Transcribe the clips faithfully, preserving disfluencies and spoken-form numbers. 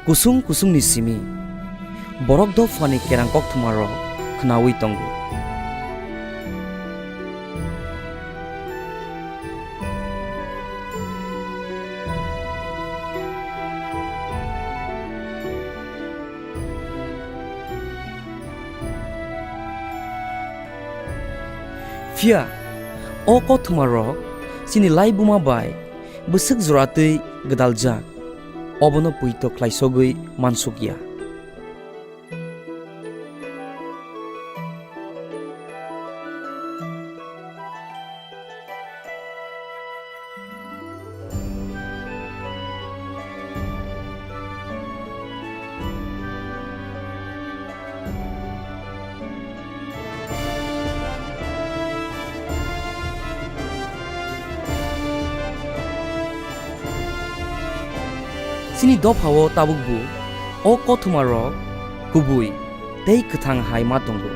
Kusung kusungni simi borok dophani kerang kokthumarok khnaui tongo. Phiya o kokthumarok chini laibuma bai bwswk joratwi gwdaljak, obono poito khlaisogwi mansukya. Chini dophao tabukbo o kothoma rok kubui tei kwthang hai ma tongo.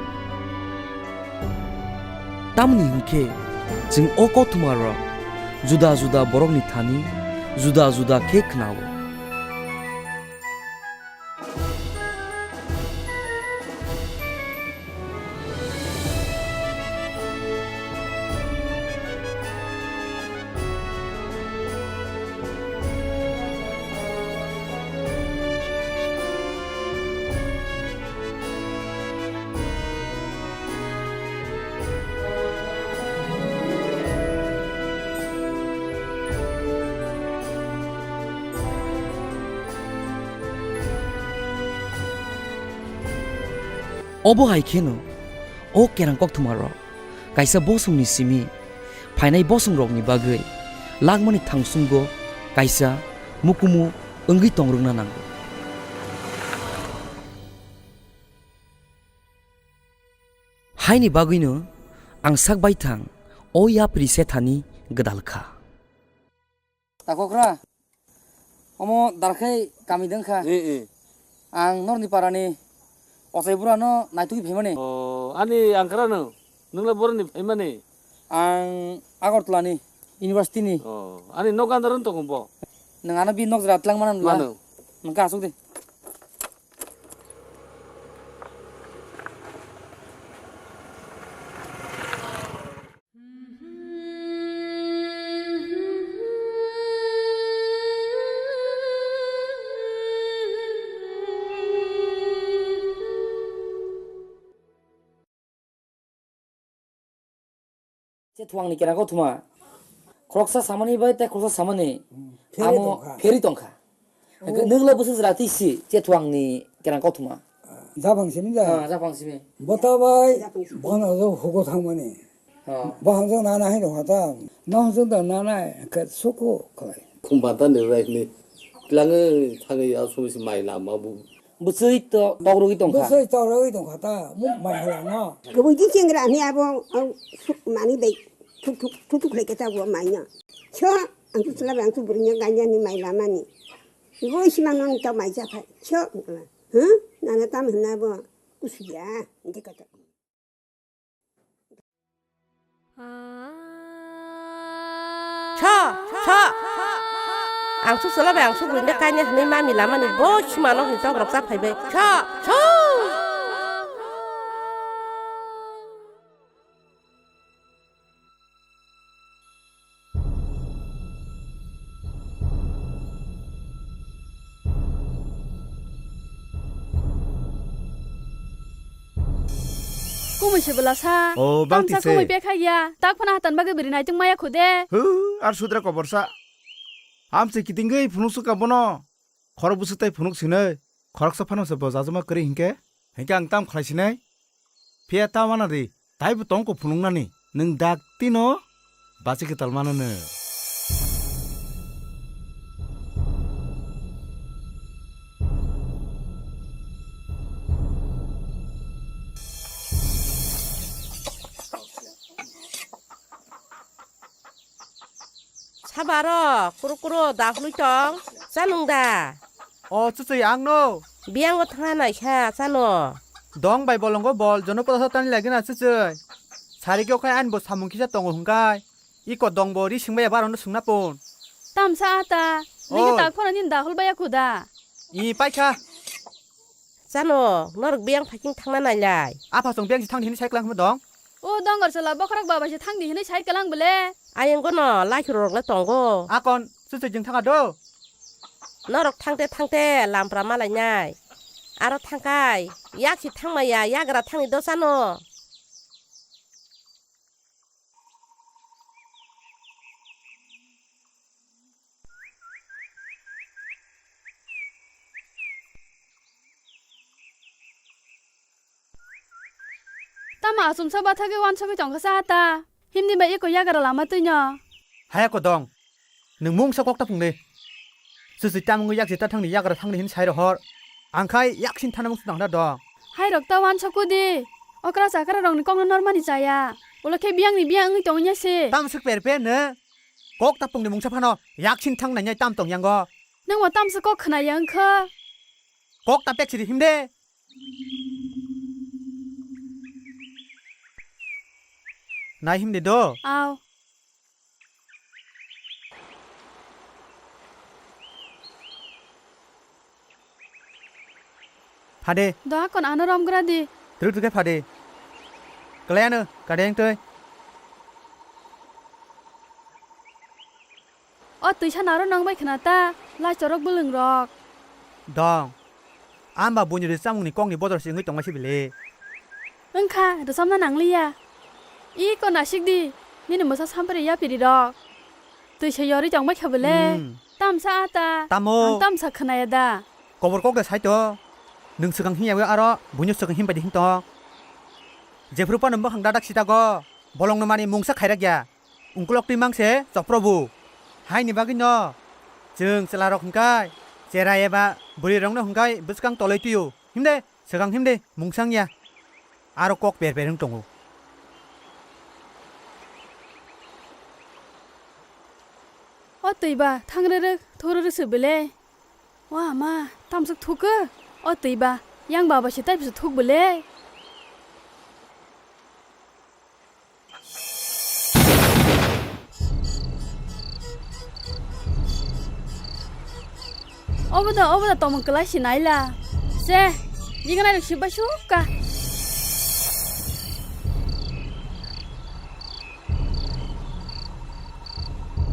Tamoni hinkhe chwng o kothoma rok juda juda borokni thani juda juda khe khnao. Obo hai kheno o kerang kokthumarok kaisa bosongni simi phainai bosongrokni bagwi langmani thangsungo kaisa mukumu wngwi tongrwkna nango. Haini bagwino ang sak baithang o yapri sethani gwdal kha. Takokra, omo darkhai kami dengkha. Eh, eh. Ang norni parani ochai burano naitugwi phaimani. Oh, ani angkarano, nwngla boroni phaimani? Ang Agartala ni, university ni. Oh, ani nok andaro tongbo? Nwng ano bi nok jora tlang manam la. Mano. Nangka asuk de. Chethuangni kerang kothoma. Khoroksa samani bai tei khoroksa samani. Hmm. Pheri amo tongkha. Pheri tongkha. Oh. Nwngla bwswk jora twi si Chethuangni kerang kothoma. Japhang simi da? Ah, japhang simi. Bota bai, bono jo hugo thangmani. Oh. Bo hamjak nana hai rokha ta. No hamjak da nana, khe suku khlai. Khumba ta ni rai ni. Tlangwi thangwi aswk si mai lama bu. Bwswi to tokrogwi tongkha. Bwswi tokrogwi tongkha ta, muk mai hala no. Kubui di chengra ni abo, au, suk mani bai, thuk thuk, thuk thuk lai khe ta bo mai no. Cho, ang tu chwla bai, ang tu bwrwi no gainani mai lamani. Bo isi mano ang ta mai ja phai. Cho, huh? Nana tam hwnna bo, kusuya, de kata. Cho, cho. Ang su sala bai, ang su buinde kaine hwnwi mami lamani bo sima nokni tok rok cha phaibai. Cho, cho. Kumui se bwla sa. O, bang tamsa ti se. Kumui pekha ya. Tak phano hatan bagwi bwrwi naitung maya khude. Hu, ar sudra kobor sa. Amse kitingwi phunuk suka bono. Khorok bwswk tei phunuk sinai. Khoroksa phano se bo jajama kwrwi hinkhe. Hinkhe ang tam khlai sinai. Phiya ta wana di, taibo tongko phunuknani, nwng dak tino bachi kwtal mano nw. Sabaro, kuro kuro, dakhului tong, chanung da? O, chuchwi, ang no. Biyango thangna naikha, chano. Dong bai bolongo bol, jono poda tani lagina chuchwi. Sari khe okhai ani bo samung kisa tongo hwnkhai. Iko dong bo ri singbai abo arono swngna pon. Tamsa ata, nini o. Tak phano nini dakhul baya khuda. I paikha. Chano, norok biyang phaking thangna nailai. Apha chwng biyang si thangdi hinwi sai kwlang hwnwi dong. O dongor chwla bokhorok baba se thangdi hinwi sai kwlang bwle. Ayang gono lakhirok le tongo. Akon, chuchujing thanga do. Norok thangte thangte lampra malainai. Aro thangkai, yaksi thangmaya yagra thangni do chano. Tamo achomsa bathagwi wansugwi tongkha sa ta. Himni bai eko yagra lama twino. Haya ko dong. Nwng mungsa kok ta phungdi. Chusi tamungwi yaksi ta thangni yagra thangni hin sai rohor. Angkhai yaksin thana mungsa tangda dong. Hai rok ta wansukudi. Okra chakra rokni kokno normani chaya. Ulo khe biyangni biyang wngwi tongnya se. Tam swk per per no. Kok ta phungdi mungsa phano yaksin thang nanya tam tong yango. Nwng bo tamsa kok khwnaya wngkha. Kok ta pek siri himde. Nai himde do. Aw. Phade. Do akon ano romgra di. Truk truk khe phade. Kwlai ano, kadeng twi. O twisa naro nang bai khna ta, lai chorok bwlwng rok. Dong. Amba buini rwchapmungni kokni bodol se wngwi tongma se bile. Wngkha, rwchapna nangliya. Iko nasik di, nini mwsa sampre yapiri rok. Twisa yorwi tongbai kha bwle. Hmm. Tamsa ata. Tamo. Ang tamsa khwnaya da. Kobor kok da sai to. Nwng swkang hinya aro buino swkang himbai di him tong. Jephru pano mwkhang dadak sita go. Bolongno mani mungsa khairak ya. Ungkulok twi mang se chopro bu. Haini bagwi no. Chwng chwla rok hwnkhe chera eba bwrwi rokno hwnkhe bwskang toloi twi o. Himde. Swkang himde, mungsang ya. Aro kok per per wng tongo. O twi ba, thang rwrwk, thuk rwrwk se bwle. O ama, tamswk thuk khe? O twi ba, yang baba se taibo se thuk bwle. Obo da, obo da tomung kwlai se naila. Se, jinganai rok sibba sukka.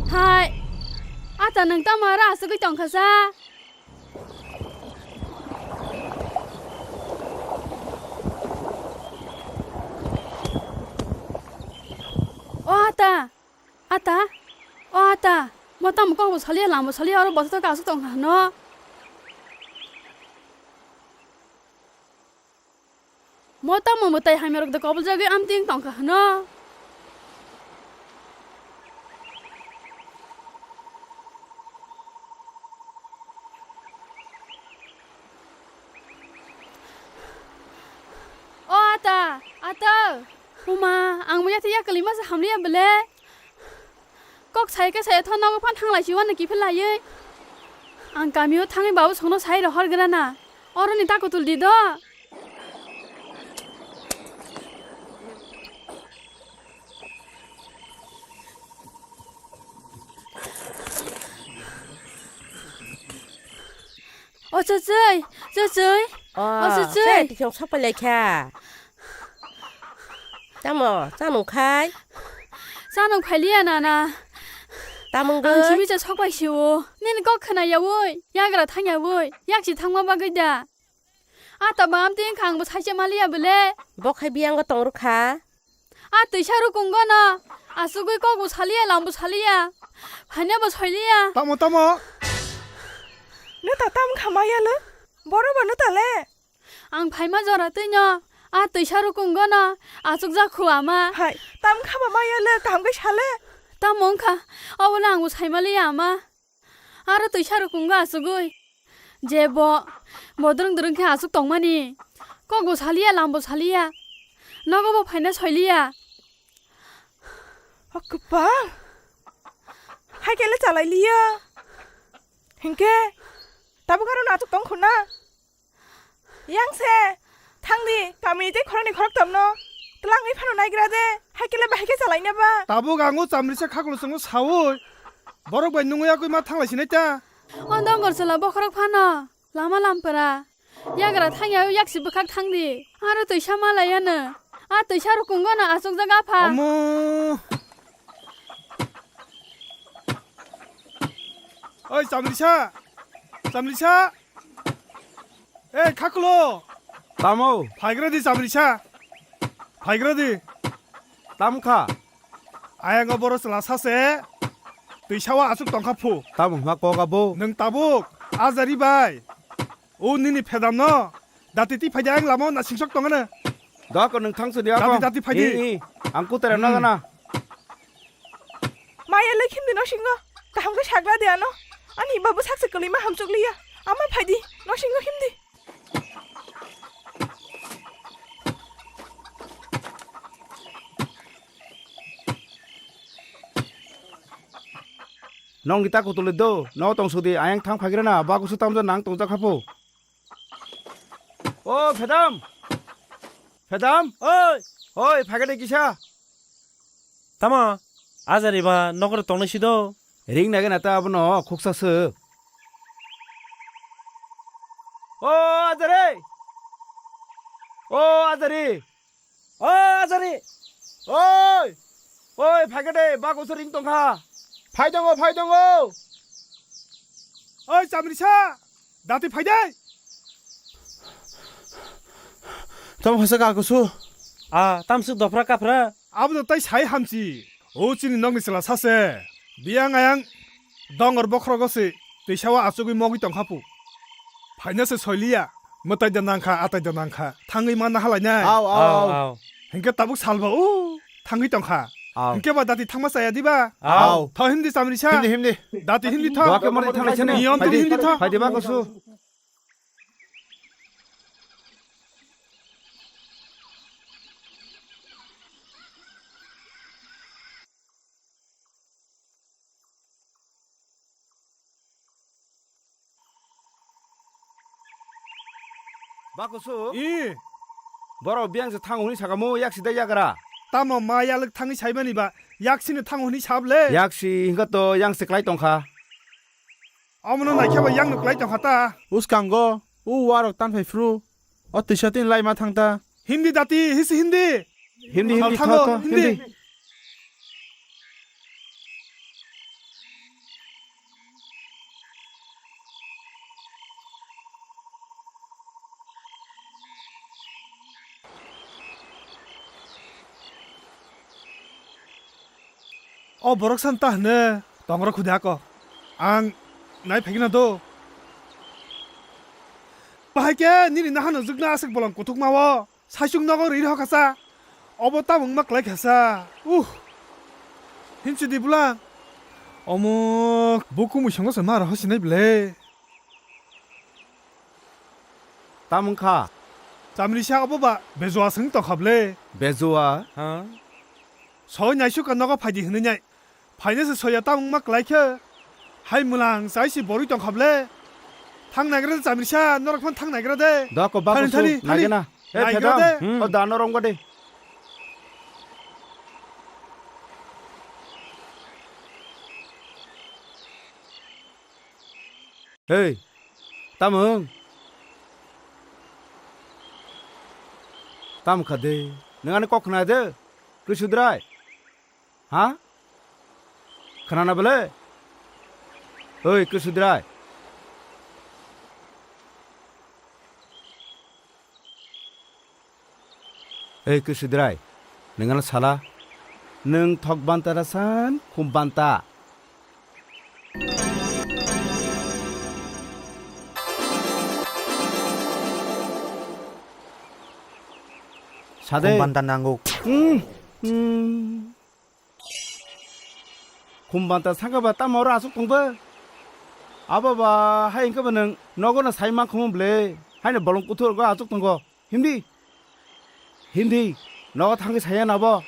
Hai, ata nwng tamo aro asugwi tongkha sa? O ata, ata, o ata, mo tamo kok bo saliya, lama saliya, oro bwswk aswk tongkha hwno. Mo tamo mwtai hamya rok da koboljagwi amtwing tongkha hwno. O ata, ata. Huma, ang mo yathai yakwlwi masa hamliya bwle. Kok sai khe sai tho nogo phan thanglai si uanw kiphil laiwi. Ang kamio thangwi babu songno sai rohor grana. Oroni ta kutul di do. O chuchwi, chuchwi. O, o chuchwi. Tisong sok pai lai kha. Tamo, chanung khai? Chanung phailiya nana. Tamung goi? Ang simi cha sok pai si o. Nini kok khna yawi, yagra thang yawi, yaksi thangma bagwi da. A tamo amtwi wngkha, ang bo sai se maliya bwle. Bo khai biyango tong rwkha. A twisa rukungo no asugwi kok bo saliya, lam bo saliya, phaina bo soiliya. Tamo, tamo? Nwta tam kha maya le? Boro bo nwta le? Ang phaima jora twino a twisa rukungo no achukjak khu ama. Hai, tam kha ba maya le, kaham khe sa le? Tamo wngkha, obo le ang bo saimaliya ama. Aro twisa rukungo asugwi. Je bo, bodrong drong khe asuk tongmani. Kok bo saliya, lam bo saliya. Nogo bo phaina soiliya. O kwpal. Hai khe le chalai liya. Hinkhe, tabuk aro no asuk tong khuna. Yang se, thangdi, kamini tei khoroknwi khoroktomno twlangwi phano naigra de, hai khe le bahai khe chalaina ba? Tabuk ang o chamrisa khaklo chwngno saui, borok bai nungwi yakwi ma thanglai sinai ta. O dongor chwla bokhorok phano, Lama lampra. Yagra thangya yaksi bwkhak thangdi. Aro twisa malaya no. A twisa rukungo no achukjak apha. Omo. Oi, Chamrisa. Chamrisa. Ei, Khakulo. Tamo? Phaigra di, Chamrisa. Phaigra di. Tam kha? Ayang o boro chwla sase. Twisa o achuk tongkha phu. Tamo hwnma kok abo? Nwng tabuk. Ajari bai. O nini phedam no. Dati ti phaidi ayang lama o na singsok tongana. Dako nwng thangsu di ako. Dati, dati phaidi. I, i. Ang kutera Hmm. nagana. Maya le himdi nosingo. Kaham khe sagra de ano. Ani babu sakse kwlwi ma hamchuk liya. Ama phaidi nosingo himdi. Nong gita kutuli do. No tong sudi ayang thang phagira na. Bagu su tamja nang tongja khapu. O, phedam! Phedam! Oi! Oi, phagede kisa? Tamo? Ajari ba nokre tongnai sido? Ring nage nata abono khuksa se. O, ajari! O, ajari! O, ajari! Oi! Oi, phagede, bago se ring tongkha. Phai tongo, phai tongo. Oi, Chamrisa! Dati phaidai. Tamo hasa ka kusu. A, tamsuk dopra kapra. Abo no tai sai hamchi. O chini nokni chwla sase. Biyang ayang dongor bokhrogo se. Teisa o achugwi mogwi tongkha pu. Phaina se soiliya. Mwtai da nangkha, atai da nangkha. Thangwi manna halai nai. Au, au, Au, au. au. Hingke tabuk salba o. Thangwi tongkha. Au. Hingke ba dati thangma chaya diba? Au. Tho himdi Chamrisa. Himdi, himdi. Dati himdi tho. Wake mani thanglaisene. Niyom tini himdi tho. Phaidi ba kusu. Ba kusu? I. Borok biyang se thango hwnwi sakamo, yaksi da yagra? Tamo ma yalwk thangwi saimani ba, yaksino thango hwnwi sable? Yaksi hwnkha to yang se klai tongkha. Omono naikhe ba yang no klai tongkha ta. Uskango, u warok tan phai phru. O twisa tin lai ma thang ta. Hindi dati, hisi hindi. Hindi, hindi, Thango, tho, tho, hindi. Hindi. O borok san ta hwne tongrok khudi ako. Ang nai phegina do. Bahai khe nini nahano jwkna aswk bolong kuthukma o. Saichung nogo ri rw kha sa. Obo tamo wngma klai kha sa. Uh. Hinchidi bwla. Omo buku muisongo se ma rw sinai ble. Tamo wngkha? Chamrisa obo ba Bejua se wng tongkha ble. Bejua? Ha? Soi naisuk ka nogo phaidi hwnwi nai. Phaina se soya tamo wngma klai khe. Hai mwlang chai si borwi tongkha ble. Thang naigra de Chamrisa, norok phan thang naigra de. Doko ba Thani, kusu, thani, thani. Naigena. He, Naigra phedam. de. Hmm. O dano romgo de. Hei, tamo wng? Tamo kha de? Nwng ani kok khna de? Kwi sudrai? Ha? Khna na bele? Oi, kwi sudrai? Ei, kwi sudrai, nwng ano sala? Nwng thok banta da san, khum banta? Sade. Khum banta nango. Hmm, hmm. Khum banta saka ba tamo oro aswk tong bo? Abo ba hai hwnkhe bo nwng nogo no sai mankhumu ble. Haino bolong kuthuk rogo aswk tongo. Himdi. Himdi. Nogo thangwi saya nabo.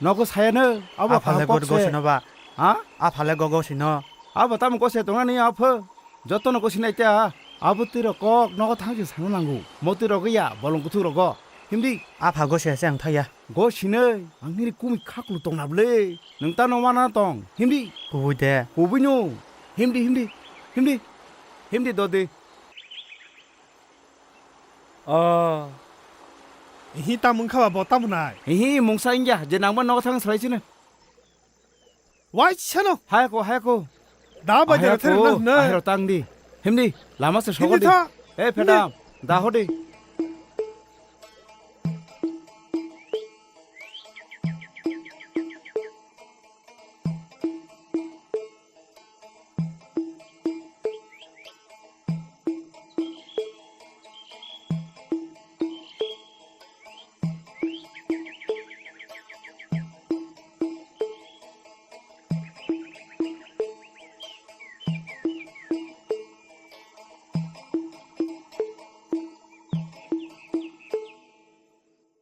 Nogo saya no. Abo Aphale kok go-, se. Gosino ba. Ha? Aphale go-, gosino. Abo tamo gose tongnani apho. Jotono gosinai ta. Abo twi rok kok nogo thangwi sana nango. Motwi rok ya bolong kuthuk rogo. Himdi. Apha gose se ang thaya. Go sinai, ang nini kumi khaklu tongna ble. Nwng ta no mana tong. Himdi. Kubui de. Kubui no. Himdi, himdi. Himdi. Himdi dodi. Oh. Ihi tam wngkha ba bo tamo nai? Ihi mungsa wngya, je nangma nogo thang salai sino. Wai sano. Hai ko, hai ko. Da ba Ahai jara ko, thero na na. Ahai ro tang di. Himdi, lama se Himdi sogo di. Tha. Eh, Himdi. Phedam, da ho di.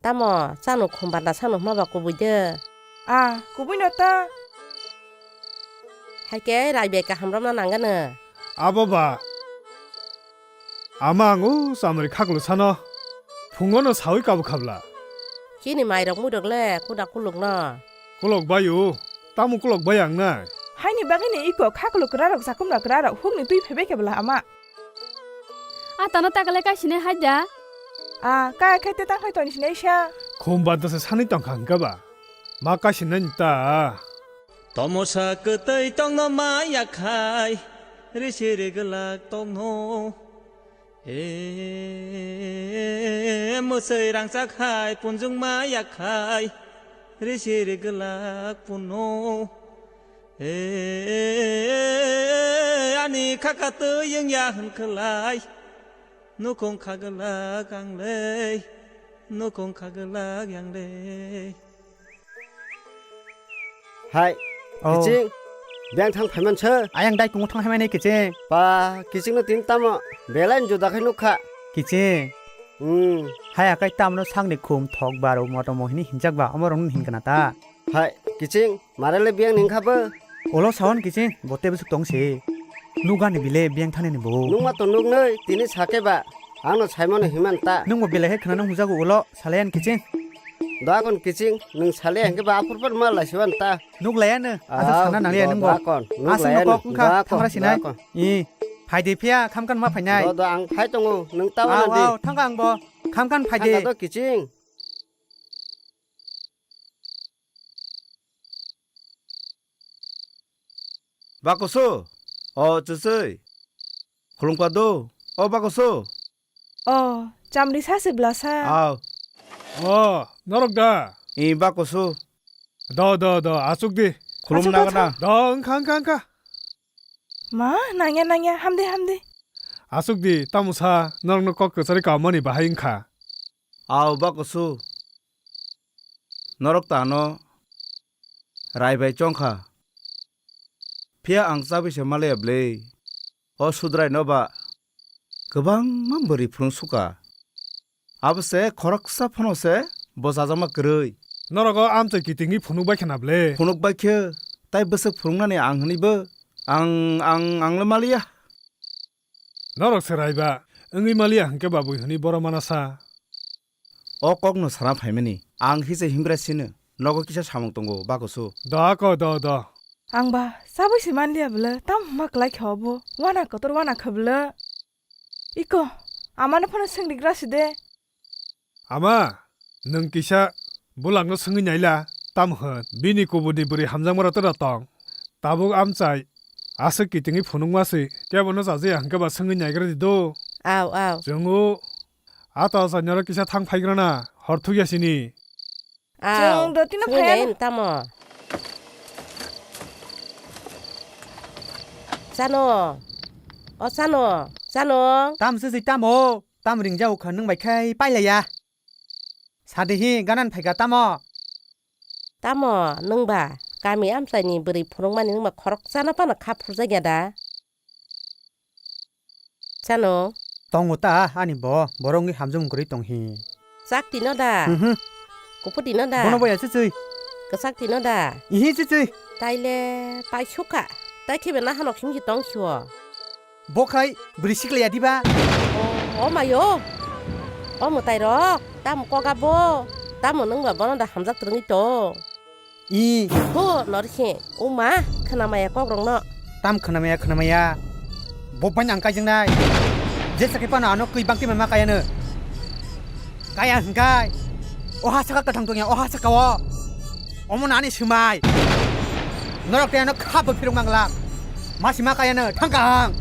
Tamo, chano khum banda sano hwnba kubui de? Ah, kubui no ta. Hai khe rai bai kaham romna nang gano. Abo ba. Ama ang o chamari khaklo sano. Phungo no saui kabu khabla. Chini mai rok mui rok le kuda kuluk no. Kulok bai o. Tamo kulok bai ang nai. Haini bagwi ni iko khaklo kwra rok chakum rok kwra rok huk ni twi phaibai khe bwla ama. A tano takale kai sinai hai da. A kai khai te tang khai toni sinai sa. Khum banda se sanwi tong kha hwnkhe ba. Ma kai sinai ni ta. Tomosa kwtwi tongno ma yakhai, risi rigwlak tongno. E, mwswi rangchak hai punjung ma yakhai, risi rigwlak puno. E, ani khaka twi wngya hwn khwlai, nukhung khagwlak ang lei, nukhung khagwlak yang lei. Hai, oh. Kiching, beng thang phaiman se? Ayang dai kungo thang phaimani kiching. Pa, kiching no tin tamo, belai ni juda khai nukha. Kiching. Hmm. Hai akai tamno sakni khum thok baro moto mohini hinjak ba, omo rong hin kana ta. Hai, kiching, mare le beng ning kha bo? Olo sawan kiching, bote bwswk tong se. Nugani bile beng thani ni bo. Nungma to nugnoi, tini sake ba, ano saimano himan ta. Nungbo belai he khna nung hujago ulo. Salayan kiching. Doakon kiching, nwng salaya hwnkhe ba aphur phano ma laisiwan ta. Nuk laya no, aswk sana nang liya nwng bo. Doakon, nuk laya no. Aswk no kok wngkha, doakon, thangra sinai. Doakon. I, phaidi phiya, khamkan ma phainai. Do, do, ang phai tongo, nwng ta wana di. Aw, aw, thangka ang bo. Khamkan phaidi. Thangka do kiching. Bakusu, o chwchwi. Khulumkha do, o Bakusu. O, chamri sa se bwlasa. Aw. O, norok da? I, Bakusu. Do, do, do, achuk di. Khulum nang na? Do, wngkha, wngkha, wngkha. Ma, nangya, nangya, hamdi, hamdi. Achuk di, tamo sa, norokno kok kwchari kamani bahai wngkha. Aw, Bakusu. Norok tano rai bai chongkha. Phiya ang chabwi se malaya bwle. O Sudrai no ba kwbangma bwrwi phunuk suka. Abo se khoroksa phano se bo chajakma kwrwi. Norok o amchai kitingwi phunuk bai khna bwle. Phunuk bai khe tai bwswk phunuknani ang hwnwi bo ang, ang, ang le maliya. Norok se raiba wngwi maliya hwnkhe ba bui hwnwi boro mana sa. O kokno sana phaimani ang hise hingra sino nogo kisa samung tongo Bakusu. Do ako do do. Ang ba chabwi se manliya bwle, tamo hwnma kwlai khe obo? Wana kotor wana kha bwle. Iko, amano phano swngrigra si de. Ama, nwng kisa bulangno swngwi naila, tamo hwn? Bini kubuni bwrwi hamjakma rok tei rok tong. Tabuk amchai aswk kitingwi phunukma se, kebono chajakya hwnkhe ba swngwi naigra di do. Aw, aw. Chwng o a ta chainaro kisa thang phaigrana, hor thukya sini. Aw, chwng dotino swngwi phai nai ano. Tamo? Chano? O chano? Chano? Tam se se tamo? Tam ringjao kha nwng bai khai pailaiya. Sadihi ganan phaika tamo? Tamo nwng ba kami amchaini bwrwi phunukmani nwng ba khoroksa no phano kha phurjakya da? Chano? Tongo ta ani bo, borok wngwi hamjwk kwrwi tong hi. Chak tino da? Mhm. Kuphu tino da? Bono boya chichwi. Kwchak tino da? Ihi chichwi. Taile paisukha. Tai khibe nahanok himji tong khiwo. Bo khai bwrwi siklaya diba? O, o mayo. O mwtai rok, tamo koga bo? Tamo nwng ba bono da hamjak twrwngwi tong? I. Ho, Norsi, o ma, khwnamaya kok rokno. Tam khwnamaya, khwnamaya. Bo bani ang kaijaknai. Jesa khe phano ano kwi bangti ma kayano. Kaya hwnkhe, o ha saka kwthang tongya, o ha saka o. Omo nani swmai. Norok tei ano kha bo phirok manglak. Masima kaya no thang kaham.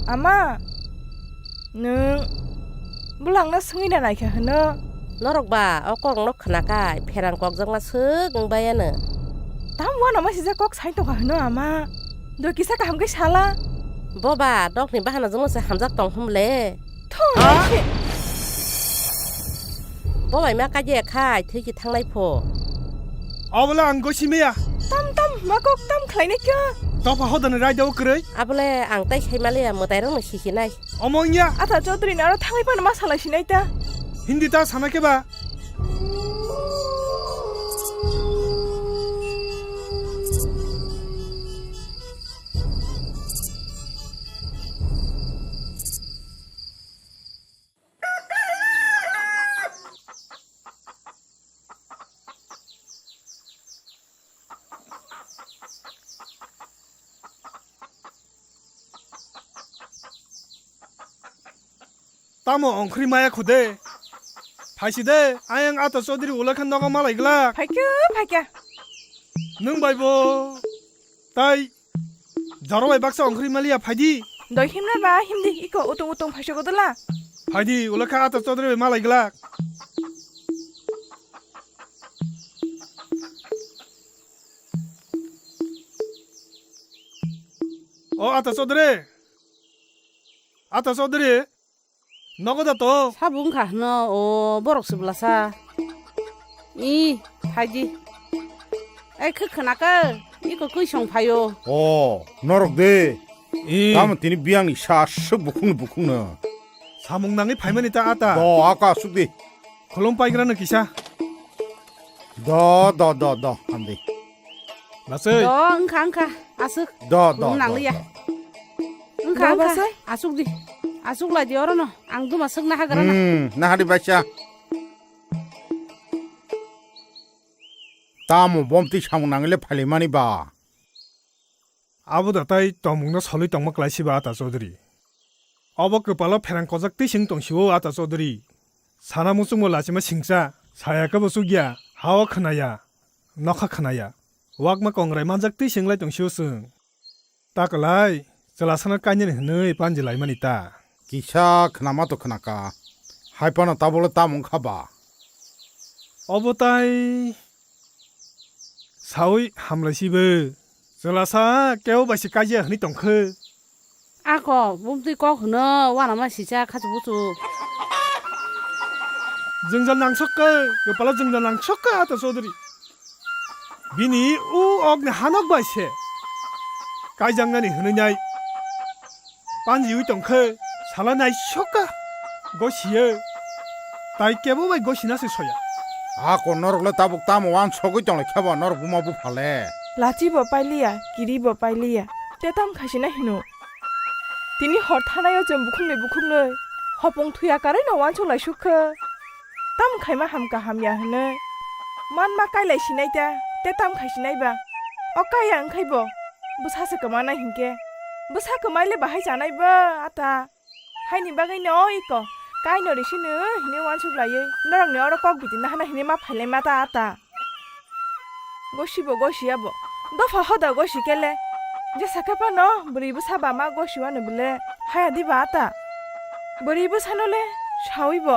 Ama, nwng bwlangno swngwi na naikha hwno? Norok ba o kokno khwnakhai pherang kokjakma swk wng baiano. Tam uanama sijak kok sai tongkha hwno ama? Doi kisa kaham khe sala. Bo ba dokni bahanajwkno se hamjak tong hwnle. Thung. Ha? Naikhe. Bo bai ma kaiya khai thwi ki thangnai pho. Obola ang gosi maya. Tam tam ma kok tam khlainai kya? Topha hodani raida o kwrwi. Abole ang tai sai maliya mwtai rokno sisinai. Omo wngya. Ata Chaudhary ni aro thangwi phano ma salai sinai ta. Hindi ta sana khe ba? Tamo ongkhri maya khude? Phaisi de, ayang Ata Chaudhary ulakhan nogo malai glak. Phaikhe, phaikhe. Nwng bai bo tai jaro bai baksa ongkhri maliya phaidi. Doi himna ba himdi iko utung utung phaisok dula. Phaidi ulakha Ata Chaudhary bai malai glak. O Ata Chaudhary. Ata Chaudhary. Nogo da to? Sabo wngkha hwno, o borok se bwlasa. I, phaidi. Ai, khe khwnakha, iko kwi song phaio. O, norok de. I. Tamo tini biyangni sa aswk bukhukno bukhukno. Samung nangwi phaimani ta ata. Do, aka aswk de. Khulum paigrano kisa. Do, do, do, do, hamdi. Lasai. Do, wngkha, wngkha, aswk. Do, do, do, nangliya. Do. Wngkha, do, wngkha, basai. Aswk di. Aswk lai di orono. Ang duma swk naha grana. Hmm, naha di baisa. Tamo bomti samung nangile phalimani ba. Abo da tai tongmungno solwi tongma klaisiba Ata Chaudhary. Obo kwpalo pherang kojak twi sing tongsiwo Ata Chaudhary. Sana muchungmo lachima singcha, saya khe bo chukya, ha-o khwnaya, nokha khwnaya. Wakma kongrai manjak twi sing lai tongsiwo chwng. Ta kwlai, chwlasano kainani hwnwi panji laimani ta. Kisa khwnama to khwnaka. Hai phano tabukle tamo wngkha ba? Obo tai sawi hamlaisibo. Chwlasa kebo bai se kaiya hwnwi tongkhe. Ako, bumtwi kok hwno, uanama sisa khachu buchu. Jwngjal nangsokka, kwpalo jwngjal nangsokka Ata Chaudhary. Bini u okni hanok bai se kaijaknani hwnwi nai. Panjiwi tongkhe sala naisokka gosiyo. Tai kebo bai gosina se soya. Ako norokle tabuk tamo uansogwi tonglaikha ba norok buma buphale. Lachi bo pailiya, kiri bo pailiya. Te tam khaisina hino. Tini hor thanaio chwng bukhuknwi bukhuknwi hopong thuya karwi no uansuk laisuk khe. Tam khaima hamkha hamya hwnwi manma kailai sinai ta, te tam khai sinai ba. O kaya wngkhai bo bwsa se kwmanai hinkhe, bwsa kwmaile bahai chanai ba ata. Haini bagwi no iko kaino risino hwnwi uansuk laiwi norokni oro kok biti nahana hwnwi ma phailai ma ta ata. Gosibo gosiya bo. Dopha hoda gosi kele. Jesa khe phano bwrwi bwsa ba ma gosiwano bwle. Haya diba ata. Bwrwi bwsano le sawi bo.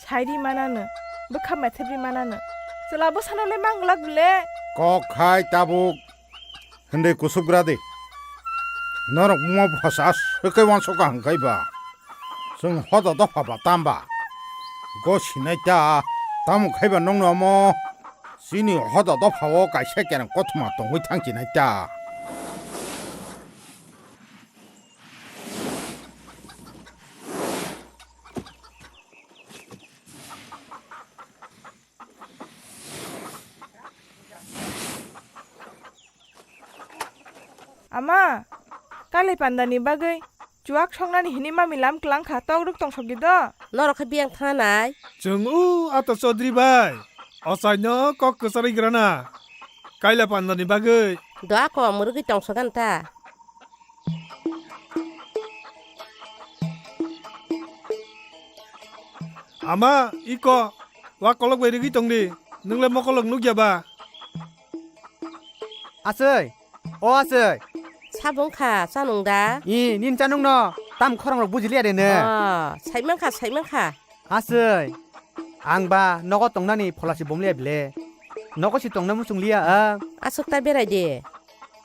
Sairi manano. Bwkha methebri manano. Chwla bwsano le manglak bwle. Kok khai tabuk. Hindui kusuk gra di. Norok buma bwsa swkhe uansukha hwnkhe ba. Chwng hoda dopha ba tamba. Gosinai ta. Tamo khai ba nokno omo. Chini hoda dopha o kaisa kereng kothoma tongwi thang chinai ta. Ama, kali pandani bagwi chuak songnani hini mami lam klangkha, tok rwk tongsok di do. Norok khe biyang thangnai. Chwng o ato Chaudhary bai. Ochaino kok kwcharwi grana. Kaila pandani bagwi. Do ako mwrwgwi tongsogan ta. Ama, iko, wa kolok bai rigwi tongdi. Nwngle mokolok nukya ba? Asoi, o asoi. Sabung kha, chanung da? I, nin chanung no. Tam khorang rok bujiliya de ne. Oh, saimang kha, saimang kha. Asoi, ang ba nogo tongnani pholasi bomliya bile. Nogo si tongna muchung liya, ah. Aswk ta berai de.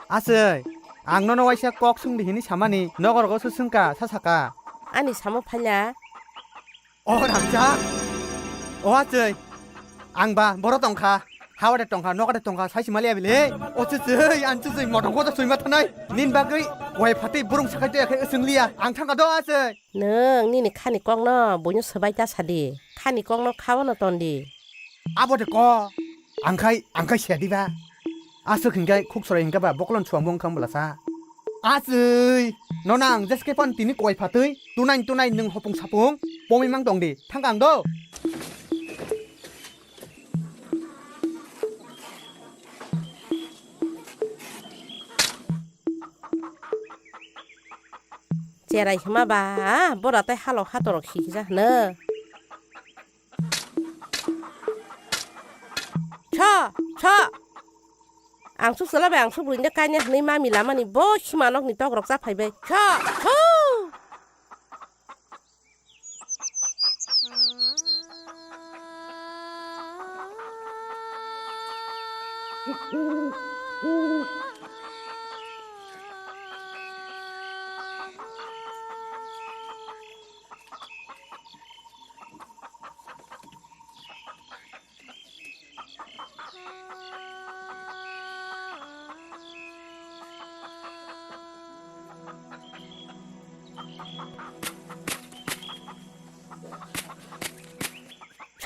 Asoi, ang nono waisa kok sungdi hini samani, nogor go swswngka, sa saka. Ani samo phaila. O Ramja, o achoi, ang ba boro tongkha, hawade tongkha, nokade tongkha, sai simaliya bile. O chuchoi, ang chuchoi, motong koto soima thanai. Nin bagwi, wai phatwi burung sakai to yakhai swng liya, ang thangka do achoi. Nwng nini khani kokno buino swbai ta sadi, khani kokno khaono tondi. Abo de ko, ang khai, ang khai siya diba. Aswk hinkhe khuk sorai hinkhe ba bokolon suamung khang bwlasa. Aswi, nono ang jeske pan tini koi phatwi, tunai tunai nwng hopung sapung, pomwi mang tong di, thang ang do. Cherai hima ba, bora tai halok hatorok sikija hwno. Cho, cho. Ang suk sala bai ang suk buini kaina hwnwi mami lamani bo sima nokni tok rok cha phaibai. Cho, cho.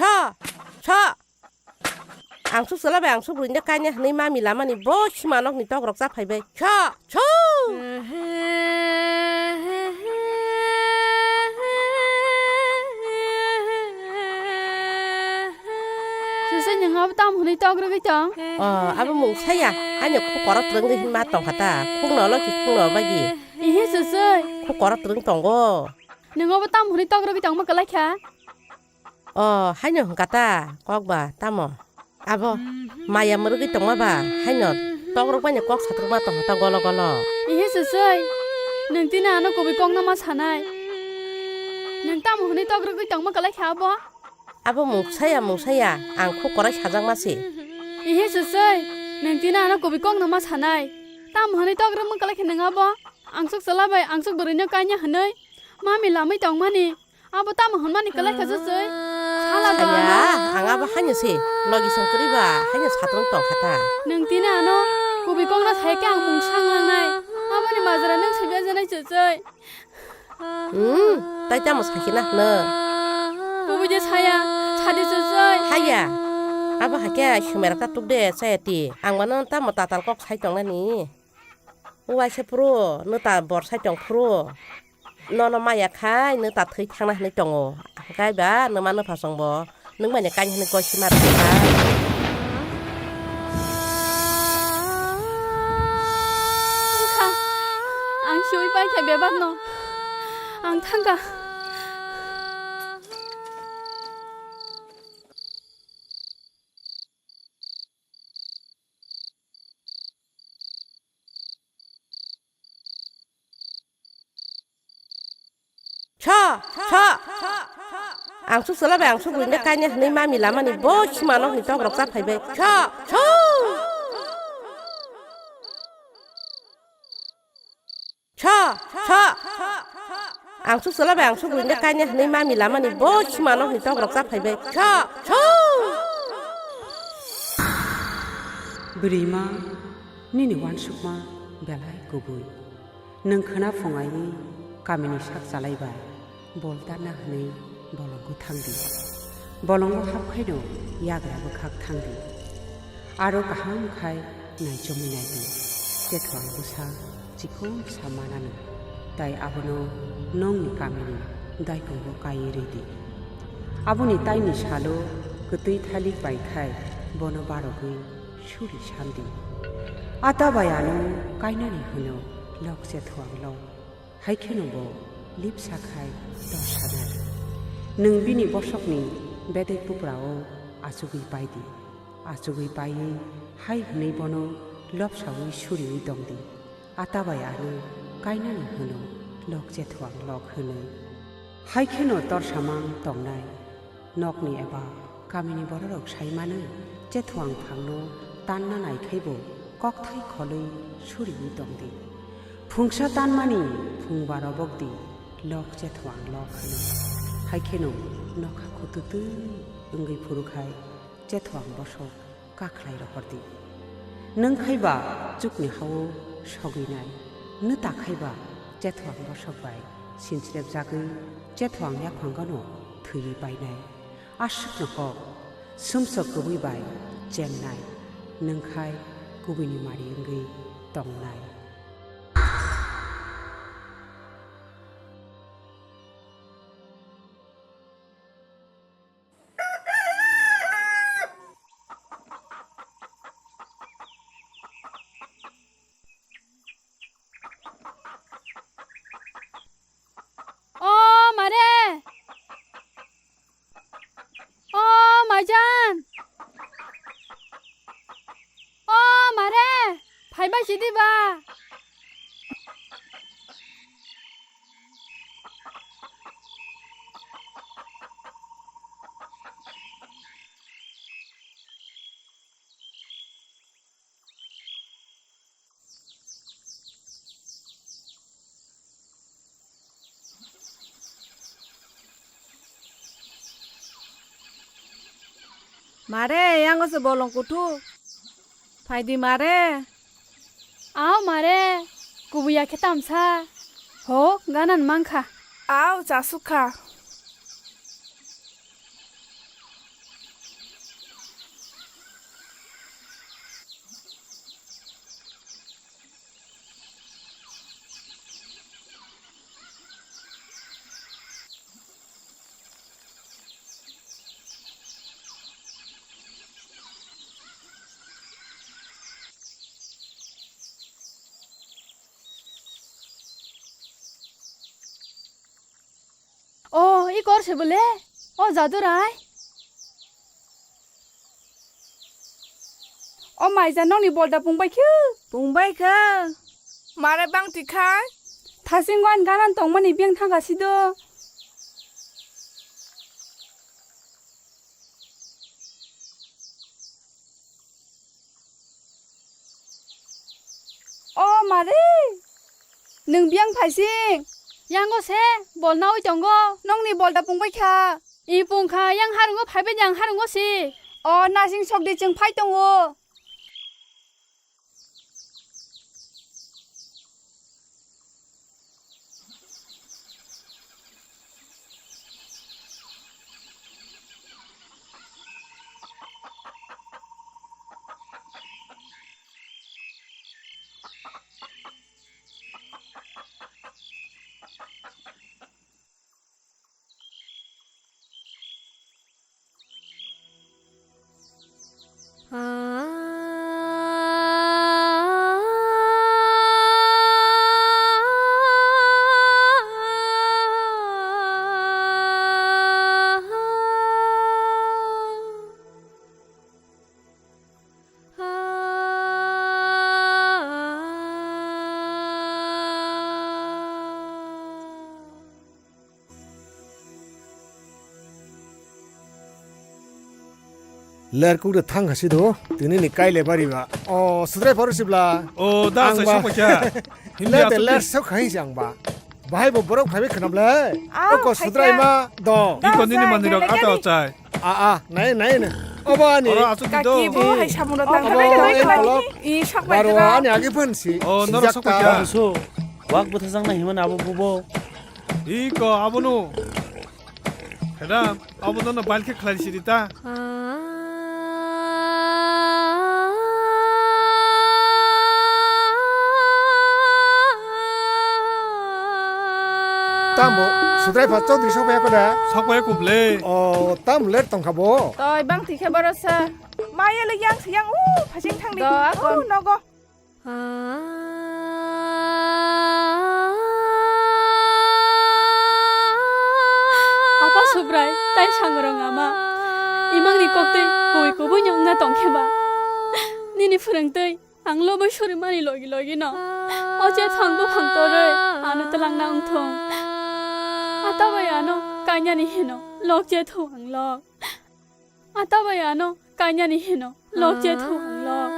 Cho, cho. Ang suk sala bai ang suk buini kaina hwnwi mami lamani bo sima nokni tok rok cha phaibai. Cho, cho. Sese, nwng abo tam hwnwi tok rwgwi tong? Oh, abo mung saya. Ani khuk kora twrwngwi hinma tongkha ta. Khukno lo ki khukno bagi. Ihi sese. Khuk kora twrwng tongo. Nwng abo tam hwnwi tok rwgwi tongma kwlai kha? Oh, haino hwnkha ta, kok ba, tamo? Abo, maya mwrwgwi tongma ba, haino tok rwkmani kok satrwkma tongkha ta golo golo. Ihi sese, nwng tini ano kubui kokno ma sanai. Nwng tamo hwnwi tok rwgwi tongma kwlai kha abo? Abo mungsaya, mungsaya, ang khuk korai sajakma se. Ihi sese, nwng tini ano kubui kokno ma sanai. Tamo hwnwi tok rwkma kwlai kha nwng abo? Angsuk chwla bai angsuk bwrwino kanya hwnwi mami lamwi tongmani. Abo tamo hwnmani kwlai kha sese. Sala ba. Saya, ang abo haino se, logi song kwrwi ba, haino satrwng tongkha ta. Nwng tini ano kubui kokno sai khe ang mung sang langnai. Aboni majra nwng sibya janai sese. Hmm, tai tamo sakhe na hwno? Kubui de saya, sadi chuchoi. Haya, abo hakhe sumerok ta tuk de, chaya ti. Ang mano tamo tatal kok sai tongnani. Waisa phuru, nwta bor sai tong phuru. Nono maya khai, nwta thwi thangna hwnwi tongo. Hwnkhe ba, nwma nwpha chwngbo. Nwng bai ni kainwi hwnwi koi sima rwkha. Wngkha. Ang siwi paikha bebakno. Ang thangkha. Cho, cho. Ang suk sala bai, ang suk buini kainwi hwnwi mami lamani bo sima nokni tok rok cha phaibai. Cho, cho. Cho, cho. Ang suk sala bai, ang suk buini kainwi hwnwi mami lamani bo sima nokni tok rok cha phaibai. Cho, cho. Bwrwima, nini uansukma belai kubui. Nwng khwna phungai kamini sak chalai bai boltarna hwnwi bolongo thang di. Bolongo hap khaino yagra bwkhak thang di. Aro kaham khai naichomwi nai di. Tethwng bwsa chikon sa manano. Tai abono nongni kamini daikongo kaiwi rw di. Aboni taini salo kwtwi thalik bai khai bono barogwi suri samdi. Ata bai ano kainani hwno lok chethuang lok. Hai kheno bo lipsa khai torsanai. Nwng bini bosokni bedek buprao achugwi paidi. Achugwi paiwi hai hwnwi bono lopsawi suriwi tongdi. Ata bai ano kainani hwno lok chethuang lok hwnwi. Hai kheno torsamang tongnai. Nokni eba kamini bororok sai mano, chethuang phangno tanna nai khai bo kokthai kholwi suriwi tongdi. Phungsa tanmani phungba robokdi lok chethuang lok hwnwi. Hai kheno nokha kututwi wngwi phuru khai chethuang bosok kakhlai rohordi. Nwng khai ba chukni hao sogwinai, nwta khai ba chethuang bosok bai sinchrepjagwi chethuang yaphangano thwiwi painai. Aswkno kok, sumsok kubui bai chemnai, nwng khai kubuini mari wngwi tongnai. O mare! O maijan! O mare! Phaibai sidi ba! Mare, yango se bolong kuthuk. Phaidi mare. Aw mare, kubuya khe tamsa. Ho, ganan mankha. Aw, chasukha. O, i kor se bole? O Jadurai? O maija, nokni bolda pungbai khe? Pungbai khe. Mare bang tikha? Thasing wan ganan tongmani beng thangka sido. O mare, nwng biyang phaising? Yango se, bol naui tongo. Nokni bolda pungbai kha? I pungkha, yang harungo phaibai di ang harungo si. O nasing sokdi, chwng phai tongo. Lerkuk de thang hasi do, tini ni kaile bari ba. O, sudrai paro sibla. O, da, ang sai ba. Sok pacha. Hindi le de asuk ler ni. Sok khai jang ba. Bahai bo borok phaibai khnam le. Ah, oko phai sudrai kha. Ma do. Da, iko nini sai, mani rok gele ata gani. Ochai. A, a, nai, nai, nai. Obo ani. Oro asuk di do. Kaki bo hai samung rok tang. Obo, thangbai, thangbai, thangbai. Envelope. I sok bai. Baro jora. Ani agi phan si. O, noro sok bai. Sijak ta. Wak bwthajak nai himani abo bubo. Iko abono. Khedam, abono no bail khe khlai sidi ta. Tamo. Driver Chaudhary sokphaikha da? Sokphaikha bwle. O, tam late tongkha bo. Toi bang tikhe borok sa. Maya le yang se yang u phasing thang di. Do, akon. U nogo. Apa Subrai, tai sangrong ama. Imangni koktwi koi kubui nyongna tongkhe ba. Nini phwrwngtwi. Ang lobo suri mani logi logi no. O chetho ang buphang torwi ano twlangna wngthung. Atabai ano kainyani hino lok chetho ang lok. Atabai ano kainyani hino lok chetho ang lok.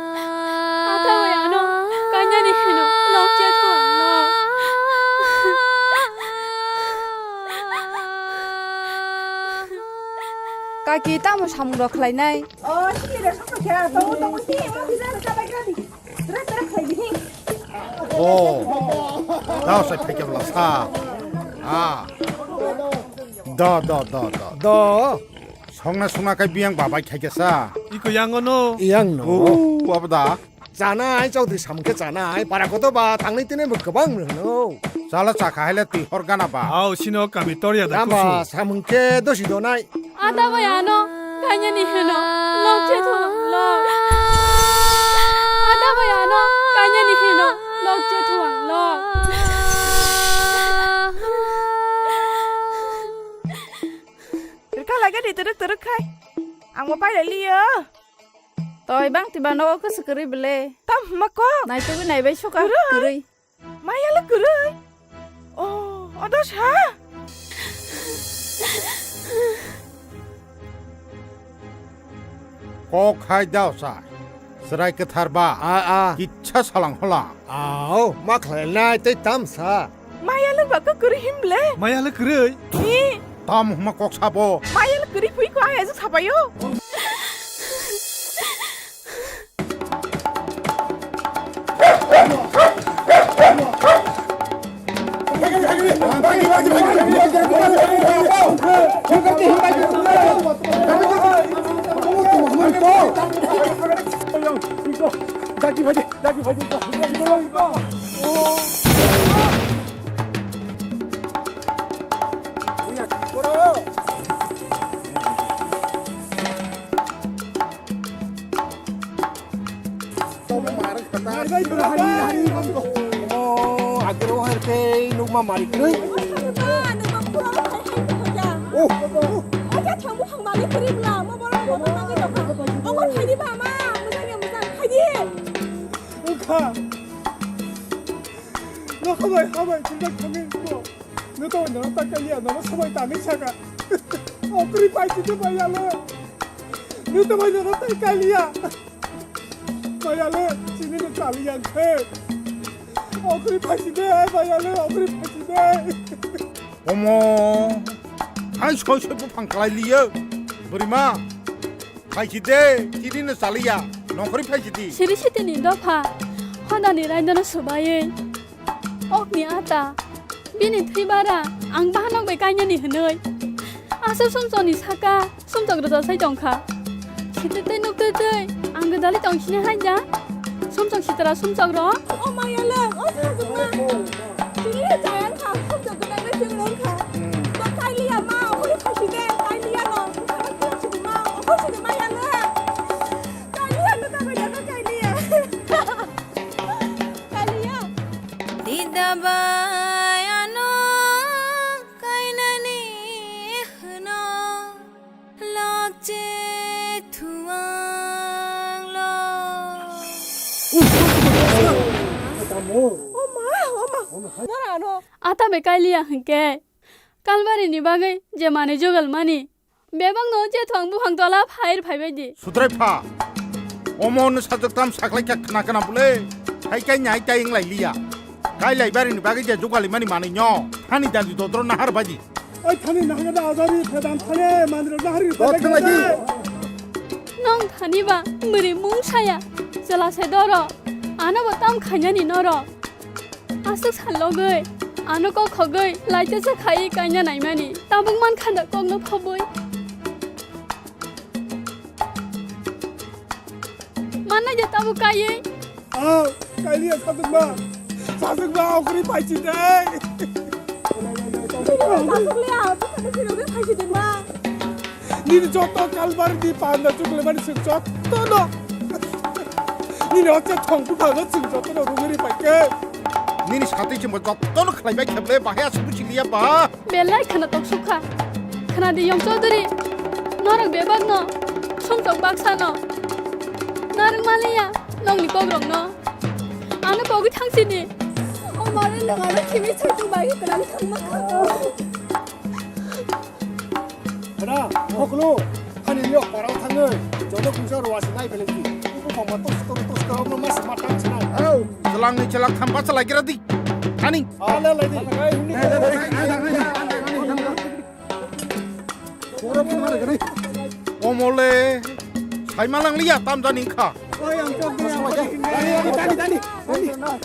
Atabai ano kainyani hino lok chetho ang lok. Kaki tamo samung rok khlainai? Oh, sini re, sokha kya, tongo, tongo, sini, mo, sini, sini, sini, sini, sini, sini, sini. Oh, tao sai phaikya bwla sa. Ah. Do, do, do, do. Do. Songna songna kai biyang babai khaikya sa. Iko yang ono. Yang no. Oh, abada. Chanai, Chaudhary samung khe chanai, para koto ba, tangni tini bo kwbang mano. Chala chakha haile twi hor gana ba. Au, sino kami torya da. Ramba, kusu. Samung khe dosi donai. Ada bai ano, kanya ni hino, lok che thuang lok. Ada bai ano, kanya ni hino, lok che thuang lok. Rika lagi di teruk teruk kai. Ang mau pai lagi ya. Toi bang tiba nogo kwswk kwrwi bwle. Tam hwnma kok? Naitugwi naibai suka kwrwi. Maya le kwrwi. Oh, odo sa? Kok hai dao sa. Chwrai kwthar ba. A, a. Kitsa salang hola. Ao, ma khlainai tei tam sa. Maya le ba kwrwi him bwle? Maya le kwrwi? Ni? Tam hwnma kok sabo. Maya le kwrwi phui ko ai ajuk sabayo. Nokha bai, ha bai, sinjak thangwi ko. Nito no ta kaliya, no sobai tangwi saka. Okri pai chite bai yalo. Nito bai no ta kaliya. Bai yalo, chini no kaliya khe. Okri pai chite, bai yalo, okri pai chite. Omo, hai soi soi buphang kalai liyo. Bwrwi ma. Phaisidi, chini no chaliya, nongkhorwi phaisidi. Siri sitini dopha, hodani raidano swbaiwi, okni ata, bini thwi bara, ang bahanok bai kainani hwnwi. Aswk sumsokni saka, sumsok rwchasai tongkha. Sitwi twi nuk twi twi, ang gwdalwi tongsini haida. Sumsok sitra sumsok rok. O maya le, o sumsok ma. Chini le chaya wngkha, sumsok gwdalwi chwng rwngkha. To kailiya ma, okhori phaiside, kailiya no. Bukhara kila sidi ma, okhori sidi maya le. Kailiya no tabai dano kailiya. Kailiya. Dida bai ano kainani hwno. Lokche thuang lo. Oma, oma. Nora no. Ata be kailiya hwnkhe. Kalbari ni bagwi je mani jogal mani. Bebak no je thuang buphang tola phair phaibai di. Sudrai pha. Omo no sajak tam saklai kha khna khna bole. Hai kai nyai tai wng lai liya. Kailai bari ni bagwi je jogali mani mani nyo. Hani dadi dodro nahar bai di. Oi thani nahar da ajari phedan thani mandro nahar ri. Bot thang lai di. Nong thani ba bwrwi mung saya. Chwla se doro. Ano bo tam khanya ni noro. Aswk sal logwi. Ano kok khogwi. Laite se khai kaina naimani. Tabuk man khanda kok no phobwi. Manna je tabuk kaiwi. Ah, kailiya sajwkma. Sajwkma okri paichi dei. Nini joto kalbar di panda chukle mani sing joto no. Nini ocha thong bupha no sing joto no ruguri paike. Nini sati chimo joto no khlai bai kheble bahai asuk buchi liya ba. Belai khana tok sukha. Khana di Yong Chaudhary. Norok bebak no. Sumtok baksa no. Narang maliya. Nongni kok rok no. Ano kogwi thang sini. O mare no ano kimi chai tu bai klang thang ma. Hana, hoklo, hani yok parang thangwi, jono kungsa ruwa se nai belai di. Ibu mama tos tos tos ka omo mas matang sinai. Au, jalang ni jalak thamba chalai kira di. Ani. Ala lai di. Omole, sai malang liya tam jani kha. Oi, ang tok di, ang tok di. Dani, dani, dani, dani.